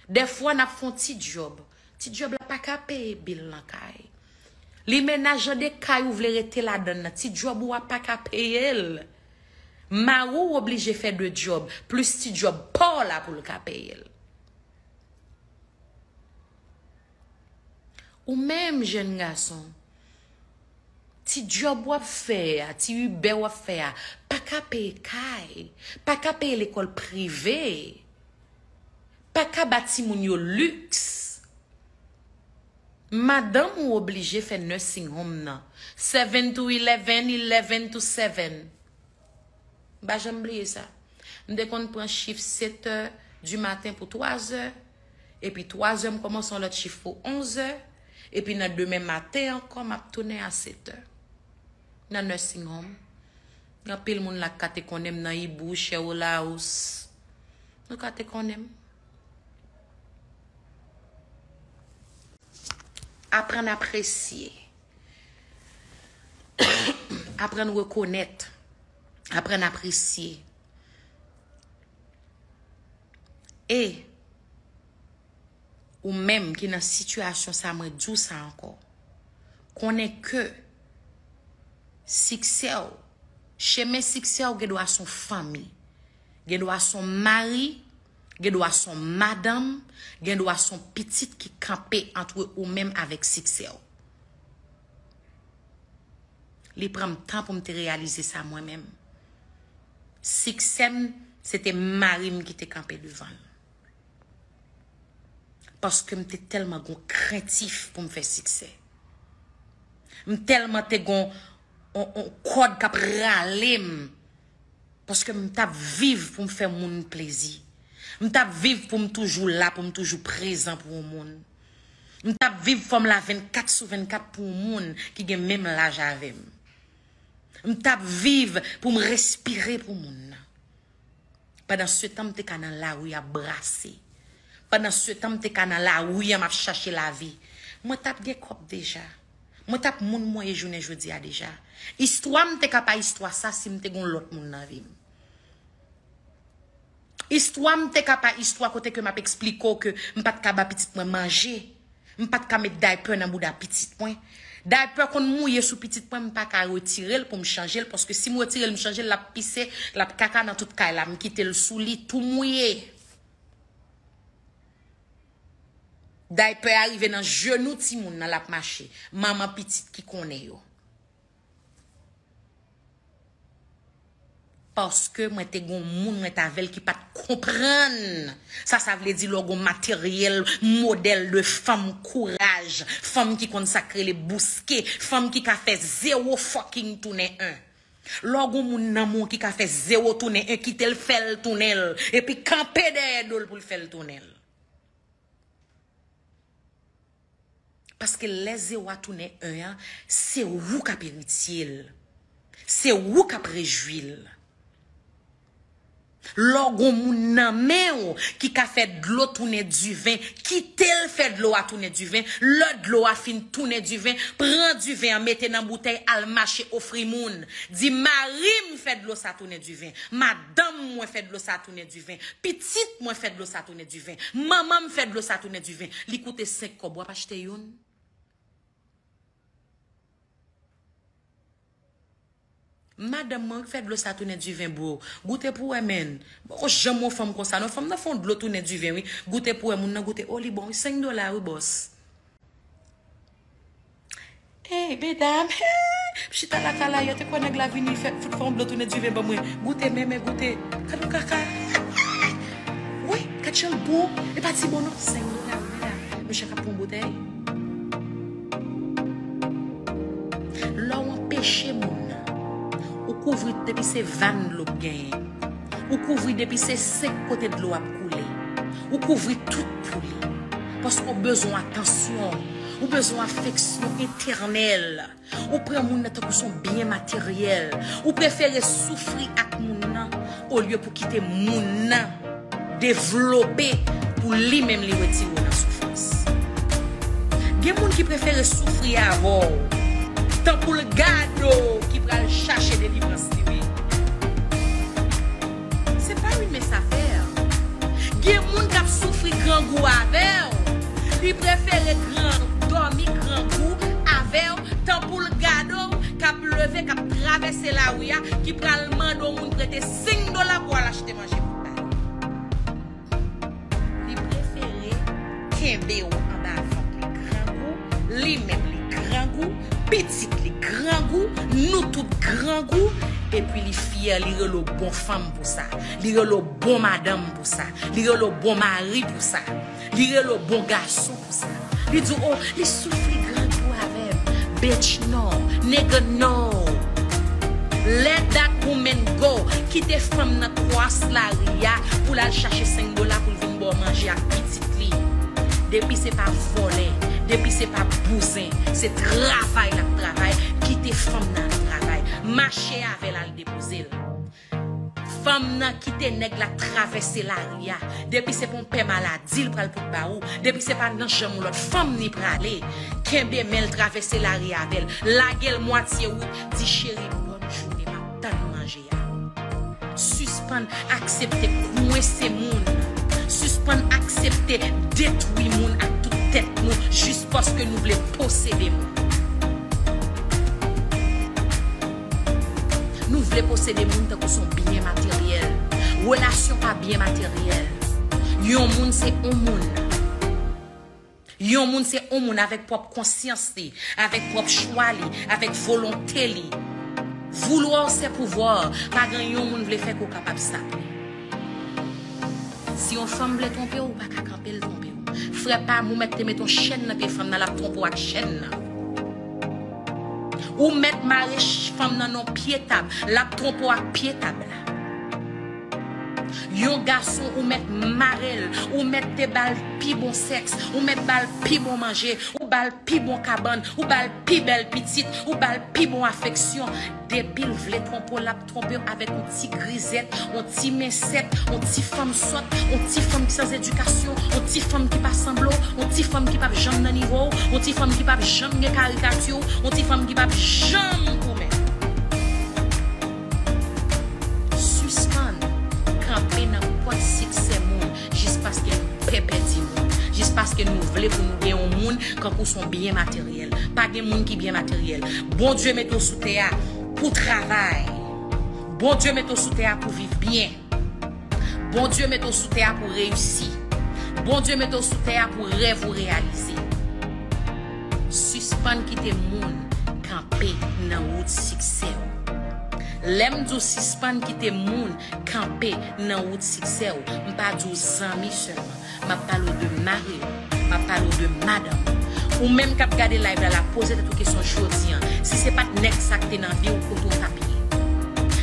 dèfwa n ap fè yon ti djòb. Ti djòb la pa ka peye bil nan kay. Li menaj jan de kay ou vle rete ladan l nan, ti djòb ou a pa ka peye l. Mari w oblije fè de djòb, plis ti djòb pa w la pou l ka peye l. Ou menm jèn gason, ti djòb w ap fè a, ti Uber w ap fè a, pa ka peye kay, pa ka peye lekòl prive, pa ka ba timoun yo liks. Madanm ou oblije fè nursing home nan, seven to eleven, eleven to seven. M pa janm bliye sa. M te konn pran chif sèt è di maten pou twa zè, epi twa zè m kòmanse yon lòt chif pou onz è, epi nan demen maten ankò m ap tounen a sèt è. Nan nursing home, gen anpil moun la k ka te konnen m nan Ibou, Chèwolawous. Nou ka te konnen m. Aprann apresye. Aprann rekonèt. Aprann apresye. E ou menm ki nan sitiyasyon sa, mwen di w sa ankò. Konnen ke siksè w, chemen siksè w gendwa se yon fanmi, gendwa se yon mari, gendwa se yon madanm, gendwa se yon pitit ki kanpe ant ou menm avèk siksè w. Li pran m tan pou m te reyalize sa mwen menm. Siksè m, se te mari m ki te kanpe devan l. Paske m te tèlman gon krentif pou m fè siksè. M tèlman te gon on, on kòd k ap rale m. Paske m t ap viv pou m fè moun plezi. M t ap viv pou m toujou la, pou m toujou prezan pou yon moun. M t ap viv fò m la vennkat sou vennkat pou yon moun ki gen menm laj avè m. M t ap viv pou m respire pou moun nan. Pandan se tan, m te ka nan lari ap brase. Pandan se tan, m te ka nan lari an, m ap chache lavi. Mwen t ap gen kòb deja. Mwen t ap moun mwen ye jounen jodi a deja. Istwa m te ka pa istwa sa si m te gon lòt moun nan vi m. Istwa m te ka pa istwa kote ke m ap eksplike w ke m pa t ka ba pitit mwen manje. M pa t ka met daypè nan bouda pitit mwen. Daypè konn mouye sou pitit mwen, m pa ka retire l pou m chanje l, paske si m retire l, m chanje l, l ap pise, l ap kaka nan tout kay la, m kite l sou li, tou mouye. Daypè a rive nan jenou timoun nan, l ap mache. Manman pitit ki konnen yo. Paske mwen te gon moun mwen t avè l ki pa t konprann sa sa vle di lè w gon materyèl, modèl de fanm kouraj, fanm ki konn sa k rele bouske, fanm ki ka fè zewo fucking tounen en. Lè w gon moun nan men w ki ka fè zewo tounen en, kite l fè l tounen l, epi kanpe dèyè do l pou l fè l tounen l. Paske lè zewo a tounen en an, se ou k ap eritye l. Se ou k ap rejwi l. Lè w gon moun nan men w ki ka fè dlo tounen diven, kite l fè dlo a tounen diven. Lè dlo a fin tounen diven, pran diven an, mete nan boutèy, al mache ofri moun. Di, "Mari m fè dlo sa tounen diven. Madanm mwen fè dlo sa tounen diven. Pitit mwen fè dlo sa tounen diven. Manman m fè dlo sa tounen diven." Li koute senk kòb, w ap achte youn? Madanm mwen wi k fè dlo sa tounen diven, bro. Goute pou wè, menn. Poko janm wè yon fanm konsa non. Fanm nan fè yon dlo tounen diven, wi. Goute pou wè, moun nan goute. O, li bon, wi. Senk dola, wi, bòs. Ey, medam, m chita lakay la yè, te kwè nèg la vini fè, fout fè yon dlo tounen diven ban mwen. Goute, men, men, goute. Gad yon kaka. Wi, gad jan l bon. E pa ti bon non. Senk dola, wi, medam. Nou chak ap pran bouteil. Lè w anpeche moun, ou kouvri depi se vàn dlo k genyen. Ou kouvri depi se senk kote dlo ap koule. Ou kouvri tout pou li. Paske w bezwen atansyon. Ou bezwen afeksyon etènèl. Ou pran moun nan tankou se yon byen materyèl. Ou prefere soufri ak moun nan olye pou kite moun nan devlope pou li menm li retire w nan soufrans. Gen moun ki prefere soufri avè w, tankou l gade w ki pral chache delivrans li, wi. Se pa yon mens afè. Gen moun k ap soufri grangou avè w, li prefere gran, dòmi grangou avè w, tankou l gade w k ap leve, k ap travèse lari a, ki pral mande yon moun prete senk dola pou al achte manje pou l ba li. Li prefere kenbe w anba vant li grangou, li menm li grangou, pitit li grangou, nou tout grangou, epi li fyè, li rele w bon fanm pou sa, li rele w bon madanm pou sa, li rele w bon mari pou sa, li rele w bon gason pou sa. Li di w, o, li soufri grangou avè m. Bitch, no. Nigga, no. Let that woman go. Kite fanm nan kwas lari a pou l al chache senk dola pou l vin ba w manje ak pitit li. Depi se pa vòlè, depi se pa bouzen, se travay l ap travay, kite fanm nan al travay. Mache avè l al depoze l. Fanm nan kite nèg la travèse lari a. Depi se pa yon pè maladi l pral pot ba ou, depi se pa nan janm yon lòt fanm li prale, kenbe men l, travèse lari avè l. Lage l mwatye wout, di, cheri, bòn jounen, m ap tann manje a. Sispann aksepte kwense moun. Sispann aksepte detwi moun ak tout tèt nou jis paske nou vle posede moun. Nou vle posede moun tankou se yon byen materyèl. Relasyon pa byen materyèl. Yon moun se yon moun. Yon moun se yon moun avèk pwòp konsyans li, avèk pwòp chwa li, avèk volonte li. Vouloir c'est pouvoir. Pa gen yon moun vle fè ke w kapab sa. Si yon fanm vle twonpe w, ou pa ka kanpe l twonpe w. Frè pa m, ou mèt te mete yon chèn nan pye fanm nan, l ap twonpe w ak chèn nan. Ou mèt mare ch-, fanm nan nan yon pye tab, l ap twonpe w ak pye tab la. Yon gason, ou mèt mare l, ou mèt te ba l pi bon sèks, ou mèt ba l pi bon manje, ou ba l pi bon kabann, ou ba l pi bèl pitit, ou ba l pi bon afeksyon. Depi l vle twonpe w, l ap twonpe w avèk yon ti grizèt, yon ti mensèt, yon ti fanm sòt, yon ti fanm ki san edikasyon, yon ti fanm ki pa sanble w, yon ti fanm ki p ap janm nan nivo w, yon ti fanm ki p ap janm gen karikati w, yon ti fanm ki p ap janm ou menm. Sispann kanpe nan pòt siksè moun jis paske nou pè pèdi moun, jis paske nou vle pou nou gen yon moun kankou se yon byen materyèl. Pa gen moun ki byen materyèl. Bondye mete w sou tè a pou travay. Bondye mete w sou tè a pou viv byen. Bondye mete w sou tè a pou reyisi. Bondye mete w sou tè a pou rèv ou reyalize. Sispann kite moun kanpe nan wout siksè w. Lè m di w sispann kite moun kanpe nan wout siksè w, m pa di w zanmi sèlman. M ap pale w de mari w. M ap pale w de madanm ou. Ou menm k ap gade live la, la poze tèt ou kesyon jodi an. Si se pa t nèg sa k te nan vi w, kote w t ap ye?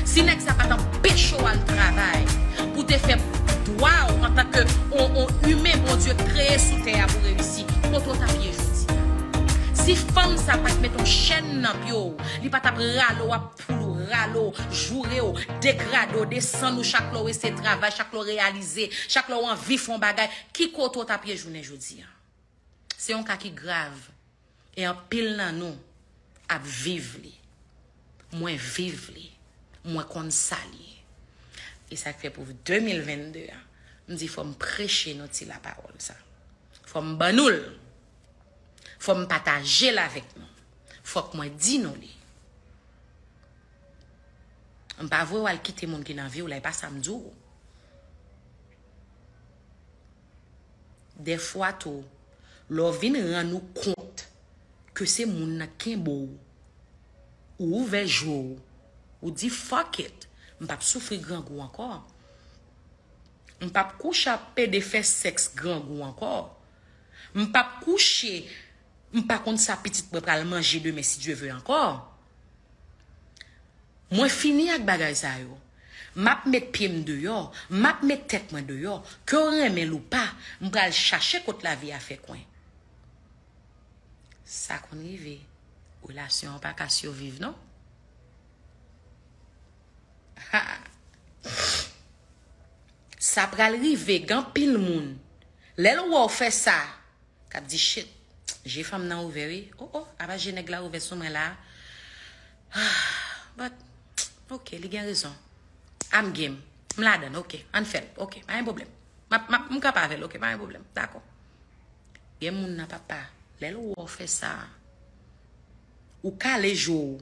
Si nèg sa pa t anpeche w al travay pou te fè dwa w antanke on, on imen Bondye kreye sou tè a pou reyisi, kote w t ap ye jodi a? Si fanm sa pa t met on chèn nan pye w, li pa t ap rale w ap poul ou, rale w, joure w, degrade w, desann ou chak lè w eseye travay, chak lè w reyalize, chak lè w anvi fè yon bagay, ki kote w t ap ye jounen jodi a? Se yon ka ki grav. E anpil nan nou ap viv li. Mwen viv li. Mwen konn sa l ye. E sa k fè pou de mil vennde a, m di fò m preche nou ti lapawòl sa. Fò m ban nou l. Fò m pataje l avèk nou. Fòk mwen di nou li. M pa vle w al kite moun ki nan vi w la, e pa sa m di w. Dèfwa tou, lè w vin rann ou kont ke se moun nan kenbe w, ou ouvè je w, ou di, "Fuck it, m p ap soufri grangou ankò. M p ap kouche ap pede fè sèks grangou ankò. M p ap kouche, m pa konn sa pitit mwen pral manje demen si Dye ve ankò." Mwen fini ak bagay sa yo. M ap met pye m deyò, m ap met tèt mwen deyò. Ke w renmen l ou pa, m pral chache kot lavi a fè kwen. Sa konn rive. Relasyon an pa ka siviv, non. Ha! Sa pral rive, gen anpil moun. Lè l wè w fè sa, k ap di, "Shit, je fanm nan ouvè, wi. Oh, oh, apa je nèg la ouvè sou mwen la?" But, ok, li gen rezon. I'm game. M ladann, ok. Ann fè l, ok. Pa gen pwoblèm. M ap, m ap, m kanpe avè l, ok. Pa gen pwoblèm. Dakò. Gen moun nan, papa, lè l wè w fè sa, ou kale je w,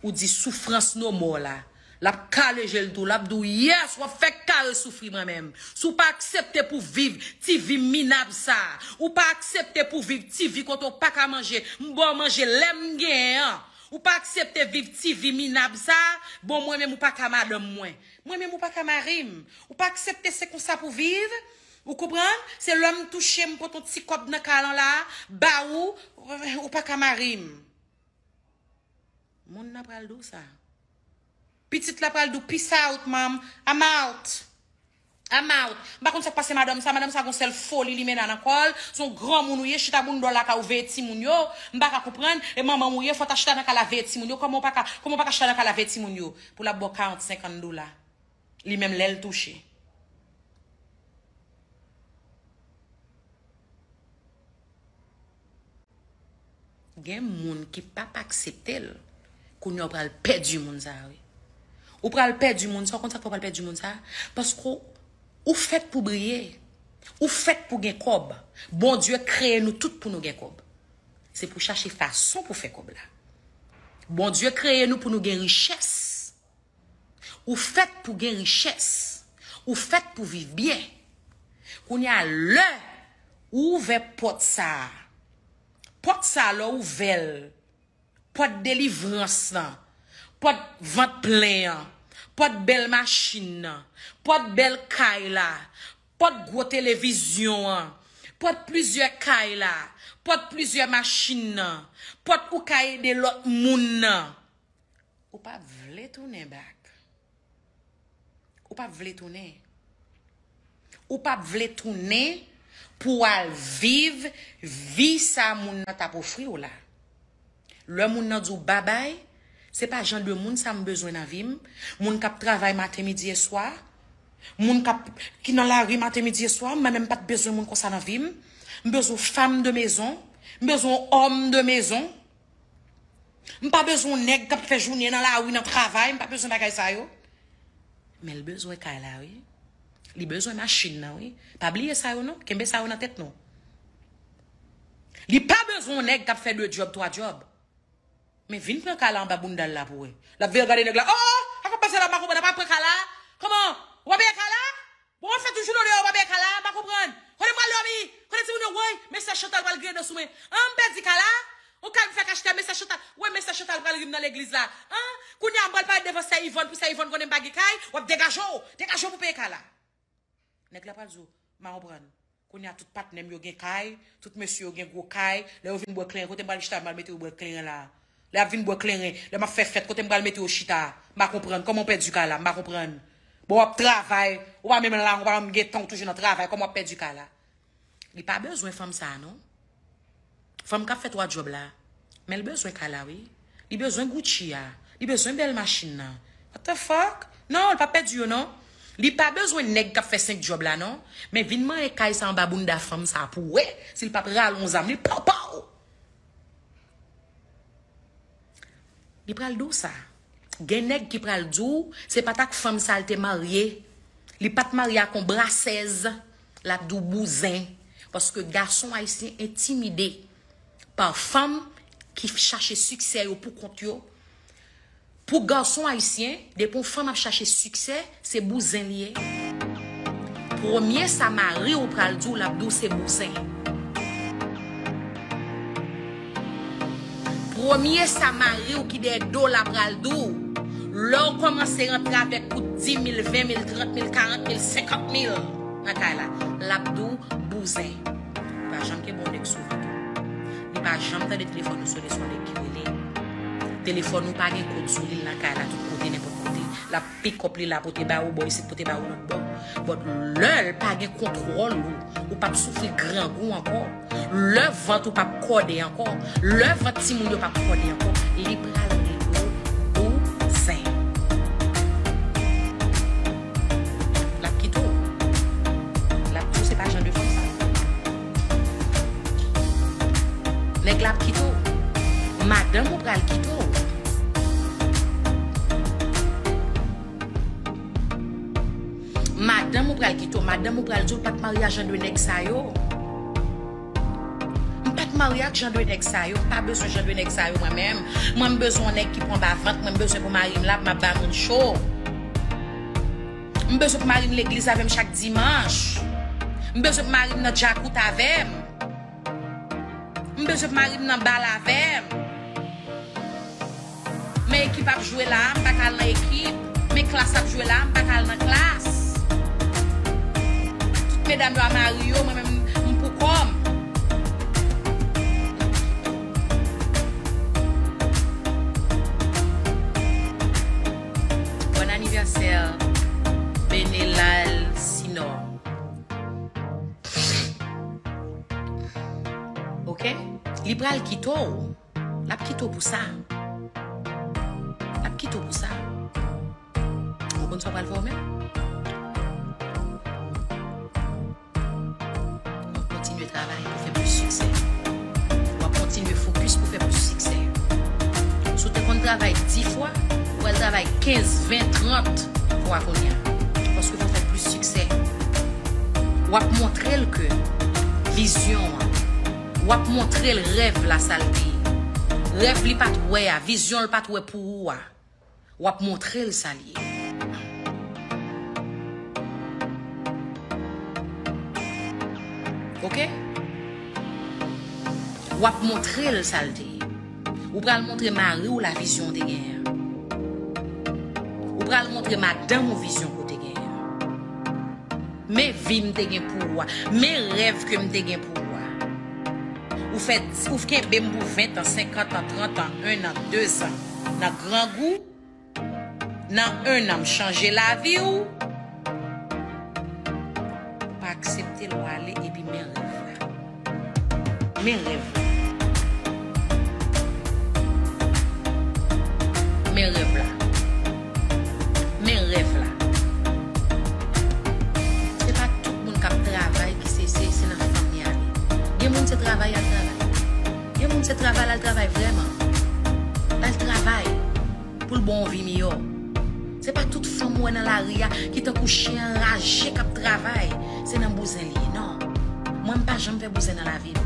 ou di, "Soufrans no more" la. L ap kale je l tou, l ap di w, "Yes, w ap fè kare soufri mwen menm. Si w pa aksepte pou viv ti vi minab sa, ou pa aksepte pou viv ti vi kote w pa ka manje, m ba w manje lè m genyen an. Ou pa aksepte viv ti vi minab sa, bon, mwen menm ou pa ka madanm mwen. Mwen menm ou pa ka mari m. Ou pa aksepte se konsa pou viv." Ou konprann? Se lè m touche, m pote yon ti kòb nan kay lan la, ba ou, ou pa ka mari m. Moun nan pral di w sa. Pitit la pral di w, "Peace out, mom. I'm out. I'm out." M pa konn sa k pase madanm sa. Madanm sa gon sèl foli limena nan kò l. Se yon granmoun ou ye, chita bounda w lakay ou veye timoun yo. M pa ka konprann. E manman w ou ye, fò w ta chita nan kay la veye timoun yo. Kòman w pa ka, kòman w pa ka chita nan kay la veye timoun yo? Pou l ap ba w karant, senkant dola. Li menm lè l touche. Gen moun ki p ap aksepte l. Kounye a w pral pèdi moun sa a, wi. Ou pral pèdi moun sa, ou konn sa k fè w pral pèdi moun sa? Paske w, ou fèt pou briye. Ou fèt pou gen kòb. Bondye kreye nou tout pou nou gen kòb. Se pou chache fason pou fè kòb la. Bondye kreye nou pou nou gen richès. Ou fèt pou gen richès. Ou fèt pou viv byen. Kounye a, lè ou ouvè pòt sa a, pòt sa a, lè w ouvè l, pòt delivrans lan, pòt vant plen an, pòt bèl machin nan, pòt bèl kay la, pòt gwo televizyon an, pòt plizyè kay la, pòt plizyè machin nan, pòt ou ka ede lòt moun nan. Ou p ap vle tounen back. Ou p ap vle tounen. Ou p ap vle tounen pou w al viv vi sa moun nan t ap ofri w la. Lè moun nan di w babay, se pa jan de moun sa m bezwen nan vi m. Moun k ap travay maten, midi e swa. Moun k ap, ki nan lari maten, midi e swa. Mwen menm m pa t bezwen moun konsa nan vi m. M bezwen fanm de mezon. M bezwen òm de mezon. M pa bezwen yon nèg k ap fè jounen nan lari, nan travay, m pa bezwen bagay sa yo. Men l bezwen kay la, wi. Li bezwen machin nan, wi. Pa bliye sa yo, non. Kenbe sa yo nan tèt nou. Li pa bezwen yon nèg k ap fè de djòb, twa djòb. Men vin pran kay la anba bounda l la pou wè. L ap vin gade nèg la. Oh, oh, sa k ap pase la, m pa konprann, ap pran kay la? Kòman? Ou pa peye kay la? Bon, w ap fè toujou nan deyò, w pa peye kay la, m pa konprann. Kote m pral dòmi? Kote timoun yo, woy, mesye Chantal pral griyen dan sou mwen. An, m pèdi kay la? Ou kay m fèk achte, mesye Chantal. Woy, mesye Chantal pral ri m nan legliz la. An, kounye a m pral parèt devan sè Ivòn, pou sè Ivòn konnen m pa gen kay, w ap degaje w, degaje w pou peye kay la. Nèg la pral di w, m pa konprann. Kounye a tout patnè m yo gen kay, tout mesye yo gen gwo kay, lè yo vin bwè kleren, kote m pral chita, m pral mete yo bwè kleren la? Lè y ap vin bwè kleren, lè m ap fè fèt, kote m pral mete yo chita? M pa konprann. Kòman w pèdi kay la? M pa konprann. Bon, w ap travay, ou pa menm la, ou pa menm gen tan, ou toujou nan travay, kòman w ap pèdi kay la? Li pa bezwen fanm sa a, non. Fanm k ap fè twa djòb la. Men l bezwen kay la, wi. Li bezwen Gucci a. Li bezwen bèl machin nan. What the fuck? Non, l p ap pèdi yo, non. Li pa bezwen nèg k ap fè senk djòb la, non. Men vin manyen kay sa anba bounda fanm sa a pou w wè si l p ap rale yon zam li, pow, pow! Li pral di w sa. Gen nèg ki pral di w, se pa t ak fanm sa l te marye. Li pa t marye ak yon brasèz. L ap di w bouzen. Paske gason ayisyen entimide pa fanm ki chache siksè yo pou kont yo. Pou gason ayisyen, depi yon fanm ap chache siksè, se bouzen li ye. Premye sa mari w pral di w, l ap di w se bouzen. Premye sa mari w ki dèyè do w la pral di w, lè w kòmanse rantre avèk kout di mil, ven mil, trant mil, karant mil, senkant mil nan kay la, l ap di w bouzen. Li pa janm kenbe yon nèg sou vant ou. Li pa janm tande telefòn ou sone, se yon nèg ki rele. Telefòn ou pa gen kòd sou li, l nan kay la tout kote, nenpòt kote. L ap pick up li la, pote ba ou bò isit, pote ba ou lòt bò. But lè l pa gen kontwòl ou, ou p ap soufri grangou ankò. Lè vant ou p ap kòde ankò, lè vant timoun yo p ap kòde ankò, li pral rele w bouzen. L ap kite w. L ap di w se pa jan de fanm sa. Nèg la ap kite w. Madanm ou pral kite w. Madanm ou pral kite w. Madanm ou pral di w pa t marye a jan de nèg sa yo. M pa t marye ak jan de nèg sa yo. M pa bezwen jan de nèg sa yo mwen menm. Mwen m bezwen yon nèg ki pran ba vant mwen. M bezwen pou mari m la pou m ap ba moun cho. M bezwen pou mari m legliz avè m chak dimanch. M bezwen pou mari m nan djakout avè m. M bezwen pou mari m nan bal avè m. Men ekip ap jwe la, m pa ka al nan ekip. Men klas ap jwe la, m pa ka al nan klas. Tout medam yo a mari yo, mwen menm m pou kò m. Bon anivèsè, Benelal Sinò. Ok? Li pral kite w. L ap kite w pou sa. L ap kite w pou sa. Ou konn sa w pral fè w menm? W ap kontinye travay pou fè plis siksè. W ap kontinye fokis pou fè plis siksè. Si w te konn travay dis fwa, ou pral travay kenz, ven, trant fwa kounye a. Paske fò w fè plis siksè. W ap montre l ke vizyon an, w ap montre l rèv la sa l te ye. Rèv li pa t wè a, vizyon l pa t wè pou ou a. W ap montre l sa l ye. Ok? W ap montre l sa l te ye. Ou pral montre mari w la vizyon w te genyen an. Ou pral montre madanm ou vizyon ke w te genyen an. Men vi m te gen pou ou a. Men rèv ke m te gen pou ou a. Ou fè, ou kenbe m pou ven an, senkant an, trant an, en an, de zan. Nan grangou, nan en an, m chanje lavi w. Ou pa aksepte l, w ale, epi men rèv la. Men rèv la. Men rèv la. Men rèv la. Se pa tout moun k ap travay ki se, se, se nan fanm li ale. Gen moun se travay y al travay. Gen moun se travay l al travay vrèman. L al travay pou l ba w yon vi miyò. Se pa tout fanm ou wè nan lari a ki tankou chen anraje k ap travay. Se nan bouzen li ye, non. Mwen, m pa janm fè bouzen nan lavi m.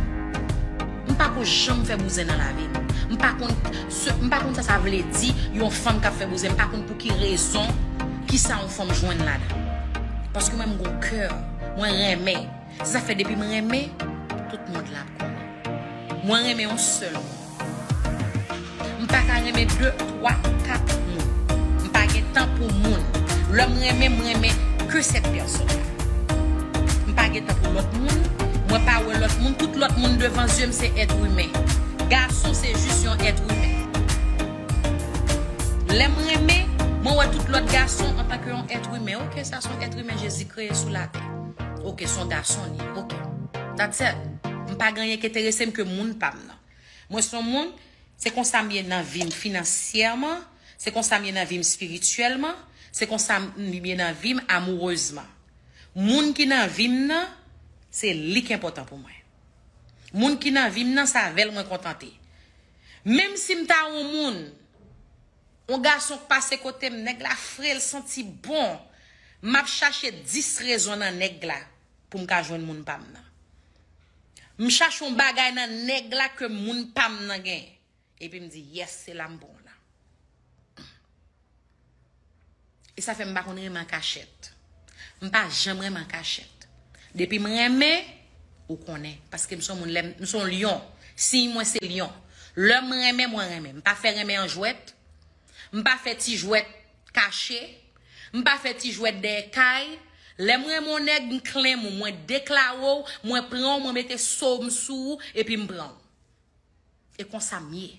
M pa ko janm fè bouzen nan lavi m. M pa konn se, m pa konn sa sa vle di yon fanm k ap fè bouzen. M pa konn pou ki rezon, kisa yon fanm jwenn ladan. Paske mwen, m gon kè, mwen renmen. Se sa fè depi m renmen, tout mond la ap konnen. Mwen renmen yon sèl moun. M pa ka renmen de, twa, kat moun. M pa gen tan pou moun. Lè m renmen, m renmen ke sèt pèsòn la. M pa gen tan pou lòt moun. Mwen pa wè lòt moun. Tout lòt moun devan zye m se èt imen. Gason se jis yon èt imen. Lè m renmen, mwen wè tout lòt gason antanke yon èt imen. Ok, sa se yon èt imen Jezi kreye sou latè. Ok, se yon gason li ye. Ok. That's it. M pa gen anyen ki enterese m ke moun pa m nan. Mwen se yon moun, se konsa m ye nan vi m finansyèman, se konsa m ye nan vi m espirityèlman, se konsa m ye nan vi m amourezman. Moun ki nan vi m nan, se li ki enpòtan pou mwen. Moun ki nan vi m nan, se avè l mwen kontante. Menm si m ta yon moun, yon gason k pase kote m, nèg la fre, l santi bon, m ap chache dis rezon nan nèg la pou m ka jwenn moun pa m nan. M chache yon bagay nan nèg la ke moun pa m nan gen. Epi m di, yes, se la m bon la. E sa fè m pa konn renmen an kachèt. M pa janm renmen an kachèt. Depi m renmen, ou konnen. Paske m se yon moun, lè m, m se yon lyon. Siy mwen se lyon. Lè m renmen, mwen renmen. M pa fè renmen an jwèt. M pa fè ti jwèt kache. M pa fè ti jwèt dèyè kay. Lè m renmen yon nèg, m claim ou, mwen deklare w, mwen pran w, mwen mete so m sou ou, epi m pran w. E konsa m ye.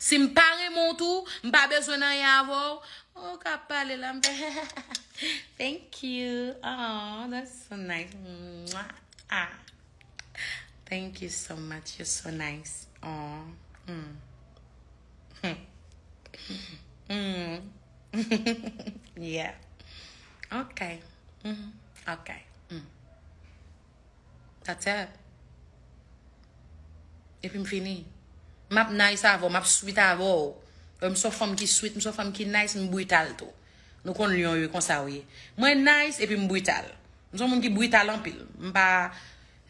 Si m pa renmen w tou, m pa bezwen anyen avè w. Ou ka pale la, m fè, thank you. Oh, that's so nice. Mwah. Ah. Thank you so much. You're so nice. Oh. Mm. Mm. Yeah. Okay. Mm. Okay. Mm. That's it. Epi m fini. M ap nice avè w, m ap sweet avè w. M se yon fanm ki sweet, m se yon fanm ki nice, m brital tou. Nou konn lyon yo konsa w ye. Mwen nice epi m brital. M se yon moun ki brital anpil. M pa,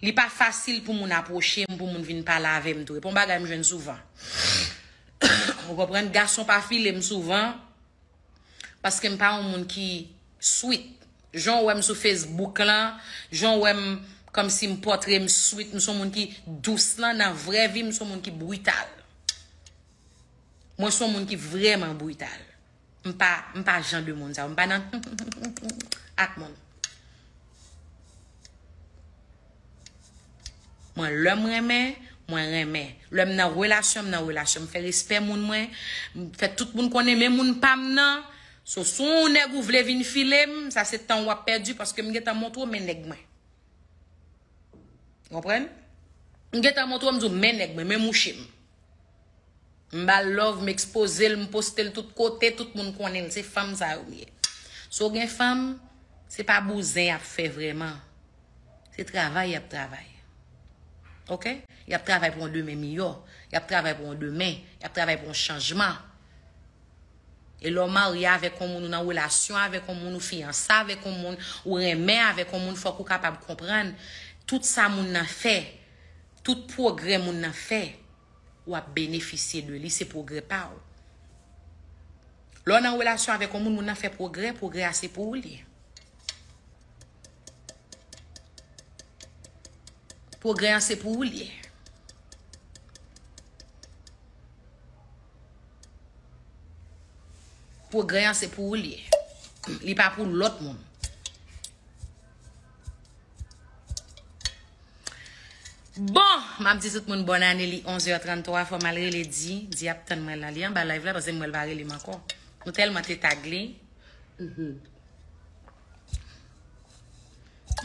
li pa fasil pou moun apwoche m, pou moun vin pale avè m tou. E pa yon bagay m jwenn souvan. Ou konprann? Gason pa file m souvan. Paske m pa yon moun ki sweet. Jan w wè m sou Facebook lan, jan w wè m kòmsi m pòtre m sweet, m se yon moun ki dous lan, nan vrè vi m se yon moun ki brital. Mwen se yon moun ki vrèman brital. M pa, m pa jan de moun sa yo. M pa nan ak moun. Mwen, lè m renmen, mwen renmen. Lè m nan relasyon, m nan relasyon. M fè respè moun mwen. M fè tout moun konnen men moun pa m nan. So, si yon nèg ou vle vin file m, sa se tan w ap pèdi paske m gentan montre w men nèg mwen. Konprann? M gentan montre w, m di w men nèg mwen, men mouche m. M ba l love, m ekspoze l, m poste l tout kote, tout moun konnen l. Se fanm sa yo m ye. Si w gen fanm, se pa bouzen y ap fè vrèman. Se travay y ap travay. Oke? Y ap travay pou yon demen miyò. Y ap travay pou yon demen. Y ap travay pou yon chanjman. E lè w marye avèk yon moun, ou nan relasyon avèk yon moun, ou fiyanse avèk yon moun, ou renmen avèk yon moun, fòk ou kapab konprann tout sa moun nan fè, tout pwogrè moun nan fè. W ap benefisye de li, se pwogrè pa w. Lè w nan relasyon avèk yon moun, moun nan fè pwogrè, pwogrè a se pou ou li ye. Pwogrè an se pou ou li ye. Pwogrè an se pou ou li ye. Li pa pou lòt moun. Bon, m ap di tout moun bòn ane, li onz è tranntwa, fò m al rele Di. Di ap tann mwen la, li anba live la, paske m wè l pa rele m ankò. Nou tèlman te tag li. Mhm.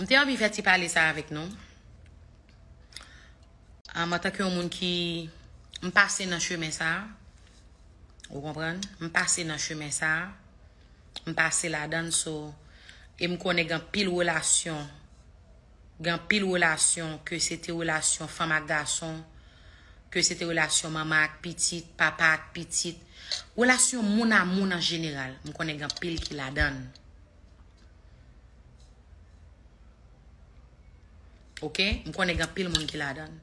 M te anvi fè ti pale sa avèk nou. Am, antanke yon moun ki, m pase nan chemen sa, ou konprann? M pase nan chemen sa, m pase ladann, so, e m konnen gen anpil relasyon, gen anpil relasyon, ke se te relasyon fanm ak gason, ke se te relasyon manman ak pitit, papa ak pitit, relasyon moun a moun an jeneral, m konnen gen anpil ki ladann. Oke? M konnen gen anpil moun ki ladann.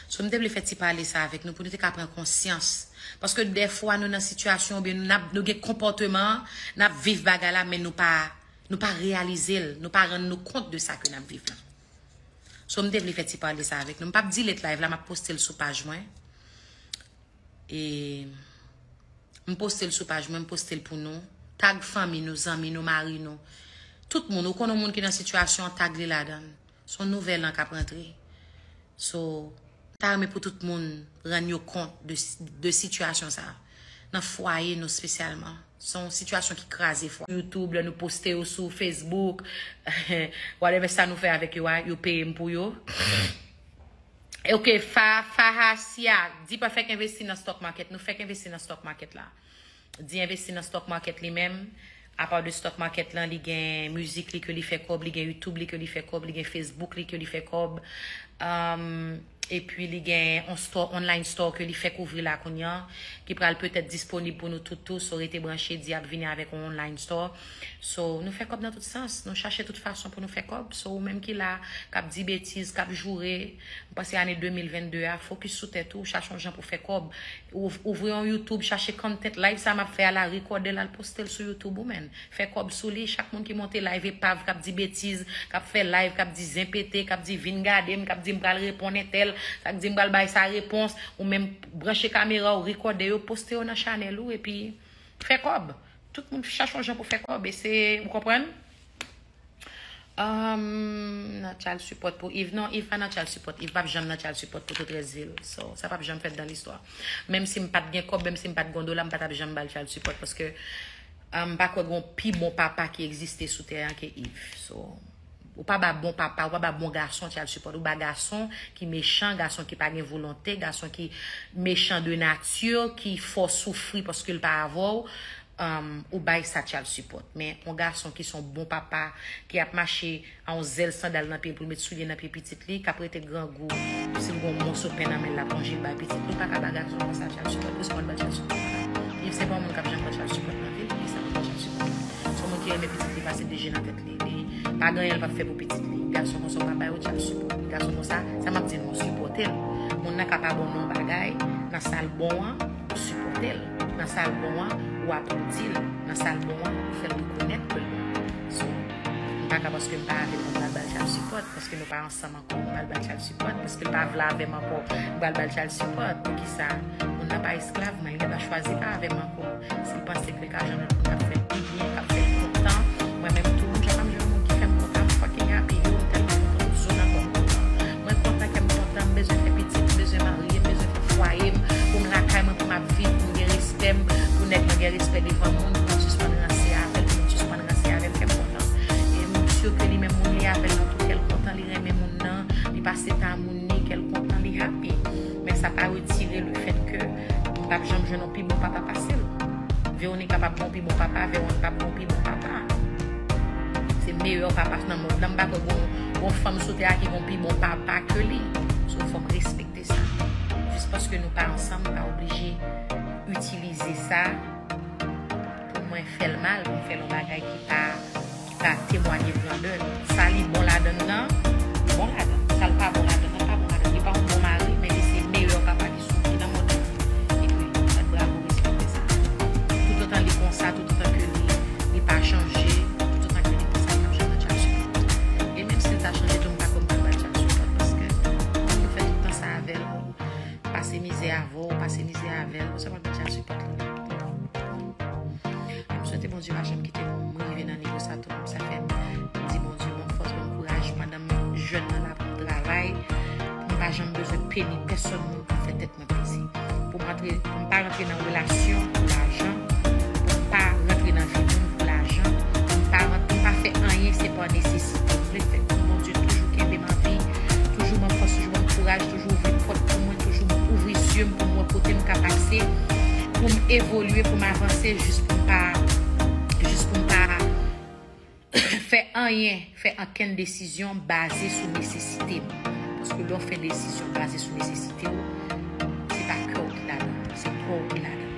So, m te vle fè ti pale sa avèk nou pou nou te ka pran konsyans. Paske dèfwa nou nan sitiyasyon oubyen nou, n ap, nou gen konpòteman, n ap viv bagay la, men nou pa, nou pa reyalize l, nou pa rann nou kont de sa ke n ap viv la. So, m te vle fè ti pale sa avèk nou. M p ap delete live la, m ap poste l sou paj mwen. E m poste l sou paj mwen, m poste l pou nou. Tag fanmi nou, zanmi nou, mari nou. Tout moun, ou konn yon moun ki nan sitiyasyon, tag li ladann. Se yon nouvèl an k ap rantre. So, m ta renmen pou tout moun rann yo kont de, de sitiyasyon sa a. Nan fwaye nou espesyalman. Se yon sitiyasyon ki kraze fwaye. YouTube, lè nou poste yo sou Facebook, whatever sa nou fè avèk yo a, yo peye m pou yo. Ok, Fa, Fahasia, Di pa fèk envesti nan stock market. Nou fèk envesti nan stock market la. Di envesti nan stock market li menm. Apa de stock market lan, li gen mizik li ke li fè kòb, li gen YouTube li ke li fè kòb, li gen Facebook li ke li fè kòb. Um, Epi li gen yon store, online store ke li fèk ouvri la kounye a, ki pral petèt disponib pou nou tout tou. So rete branche, di ap vini avèk yon online store. So nou fè kòb nan tout sans, nou chache tout fason pou nou fè kòb. So ou menm ki la, k ap di betiz, k ap joure, m panse ane de mil vennde a, fokis sou tèt ou, chache yon jan pou fè kòb. Ou ouvri yon YouTube, chache content, live sa m ap fè a la, rekòde l, al poste l sou YouTube ou menm. Fè kòb sou li, chak moun ki monte live epav, k ap di betiz, k ap fè live, k ap di zen pete, k ap di vin gade m, k ap di m pral reponn entèl, k ap di m pral bay sa repons, ou menm branche kamera w, rekòde yo, poste yo nan chanèl ou, epi fè kòb. Tout moun chache yon jan pou fè kòb, e se, ou konprann? Um, nan child support pou Yves. Non, Yves pa nan child support. Yves p ap janm nan child support pou Toutrèsvil. So, sa p ap janm fèt dan listwa. Menm si m pa t gen kòb, menm si m pa t gen yon dola, m pa t ap janm ba l child support paske um, m pa kwè gen yon pi bon papa ki egziste sou tè a ke Yves. So, ou pa ba bon papa, ou pa ba bon gason child support. Ou ba gason ki mechan, gason ki pa gen volonte, gason ki mechan de nati, ki fè w soufri paske l pa avè w. Um, ou bay sa child support. Men yon gason ki se yon bon papa, ki ap mache a yon zèl sandal nan pye l pou l met soulye nan pye pitit li, k ap rete grangou, si l gen yon moso pen nan men l, l ap manje, l bay pitit li, ou pa ka ba gason konsa child support, paske w al ba l child support la. Yves se pa yon moun k ap janm pran child support nan vi l, poukisa pou l pran child support la? Se yon moun ki renmen pitit li pase de je nan tèt li, li pa gen anyen l p ap fè pou pitit li. Gason konsa ou pa ba yo child support. Gason konsa, sa m ap di nou, sipòte l. Moun nan ka pa bon nan yon bagay, nan sa l bon an, ou sipòte l. Nan sa l bon an, ou aplodi l. Nan sa l bon an, ou fè l rekonèt ke l bon. So, m pa ka paske m pa avè l, m pral ba l child support, paske nou pa ansanm ankò, m pral ba l child support, paske l pa vle avè m ankò, m pral ba l child support. Poukisa? Moun nan pa esklav mwen, li gentan chwazi pa avè m ankò. Si l panse ke l ka jwenn lòt moun k ap fè l pi byen, k ap fè l kontan, mwen menm tou, m pa janm jwenn moun ki fè m kontan, m fucking happy, yo, m tèlman kontan, tout zòn nan kò m kontan. Mwen kontan, kè m kontan, m bezwen fè pitit, m bezwen marye, m bezwen fè fwaye m, pou m lakay mwen, pou m ap viv, pou m gen respè m, pou nèg mwen gen respè devan moun, pou mwen sispann ranse avè l, pou mwen sispann ranse avè l, fè m kontan. E m si ke li menm moun li avè l nan tou kè l kontan, li renmen moun nan, li pase tan moun ni, kè l kontan, li happy. Men sa pa retire le fèt ke m p ap janm jwenn yon pi bon papa pase l. Veronica p ap gen yon pi bon papa, Veron p ap gen yon pi bon papa. Se meyè papa nan mond lan, m pa kwè gon, gon fanm sou tè a ki gon pi bon papa ke li. So, fò m respekte sa. Jis paske nou pa ansanm, pa oblije itilize sa pou mwen fè l mal, pou m fè l yon bagay ki pa, ki pa temwaye grandè l. Sa li bon ladan l nan, li bon ladan l. Sa l pa bon ladan l nan, pa bon ladan l. Li pa yon bon mari, men li se meyè papa ki sou, ki nan mond lan. Epi, bat bravo, respekte sa. Toutotan li konsa, toutotan ke li, li pa chanje, toutotan ke li konsa, li p ap janm nan child support. E menm si l ta chanje tou, m pa kwè m pral ba l child support, paske moun yo fè tout tan sa avè l, pase mizè avè w, pase mizè avè l, ou sa pral ba l child support la. M swete Bondye pa janm kite m rive nan nivo sa tou. Sa fè m di Bondye ban m fòs, ban m kouraj pandan m jèn nan la pou m travay, pou m pa janm bezwen peni pèsonn moun pou fè tèt mwen plezi. Pou m antre, pou m pa rantre nan relasyon pou lajan, pou m pa rantre nan vi moun pou lajan, pou m pa rant-, pou m pa fè anyen se pa nesesite. M vle fè pou Bondye toujou kenbe m an vi, toujou ban m fòs, toujou ban m kouraj, toujou ouvri pòt pou mwen, toujou ouvri zye m pou m wè kote m ka pase, pou m evolye, pou m avanse, jis pou m pa, jis pou m pa fè anyen, fè ankenn desizyon baze sou nesesite m. Paske lè w fè desizyon baze sou nesesite w, se pa kè w ki ladan, se kò w ki ladan.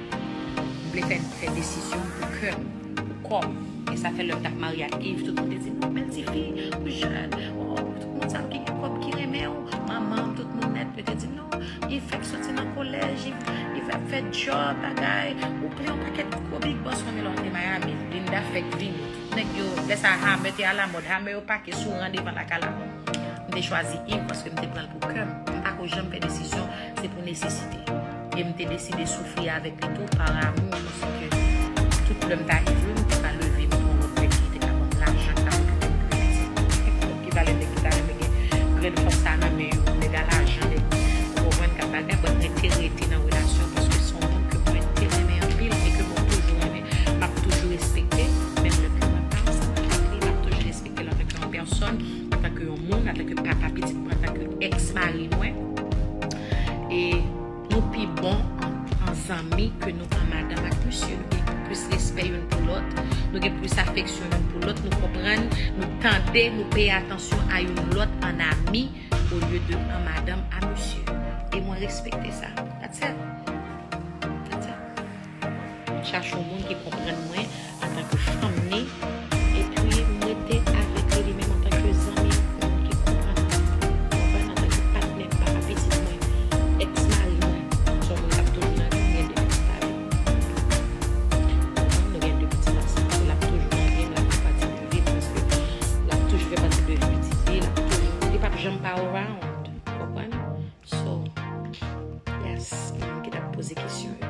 M vle fè, fè desizyon pou kè m, pou kò m. E sa fè lè m t ap marye ak Yves, tout moun te di m, "Non, bèl tifi, ou jèn, oh, tout moun sa ki gen kòb ki renmen w, manman m, tout moun nèt." Yo te di m, "Non, Yves fèk soti nan kolèj, Yves, Yves ap fè djòb, bagay, ou plen yon pakèt gwo big boss." Mwen, men lè w antre Miami, Linda fèk vini. Nèg yo, lè sa a, Hammer te alamòd. Hammer yo pake sou ran devan lakay la. M te chwazi Yves paske m te pran l pou kè m. M pa ko janm fè desizyon, se pou nesesite. E m te deside soufri avèk li tou, pa amou, paske tout lè m ta rive, m te ka leve, m pran lòt nèg ki te ka ban m lajan, ki ta okipe m pou pitit. Ki valè nèg ki ta renmen gen grenn fanm sa nan men yo, nèg a lajan, nèg, ou konprann, k ap bagay, mwen te rete nan relasyon, paske se yon moun ke mwen te renmen anpil e ke mwen toujou renmen. M ap toujou respekte, menm lè ke mwen pa ansanm avèk li, m ap toujou respekte l antanke yon pèsòn, antanke yon moun, antanke papa pitit mwen, antanke èks mari mwen. E nou pi bon an, an zanmi ke nou an madanm ak mesye, nou pi, ke respè youn pou lòt, nou gen plis afeksyon youn pou lòt, nou konprann, nou tande, nou peye atansyon a youn lòt an ami olye de an madanm a mesye. E mwen respekte sa. That's it. That's it. M chache yon moun ki konprann mwen antanke fanm ni, epi m rete avèk li, li menm antanke zanmi, yon moun ki konprann mwen, konprann antanke patnè papa pitit mwen, èks mari mwen. Se yon moun k ap toujou nan vi m, gen de pitit avè m. Konprann? Nou gen de pitit ansanm, l ap toujou nan vi m, l ap fè pati de vi m, paske l ap toujou fè pati de vi pitit li, l ap toujou, li p ap janm pa around. Konprann? So, yes, moun ki t ap poze kesyon yo.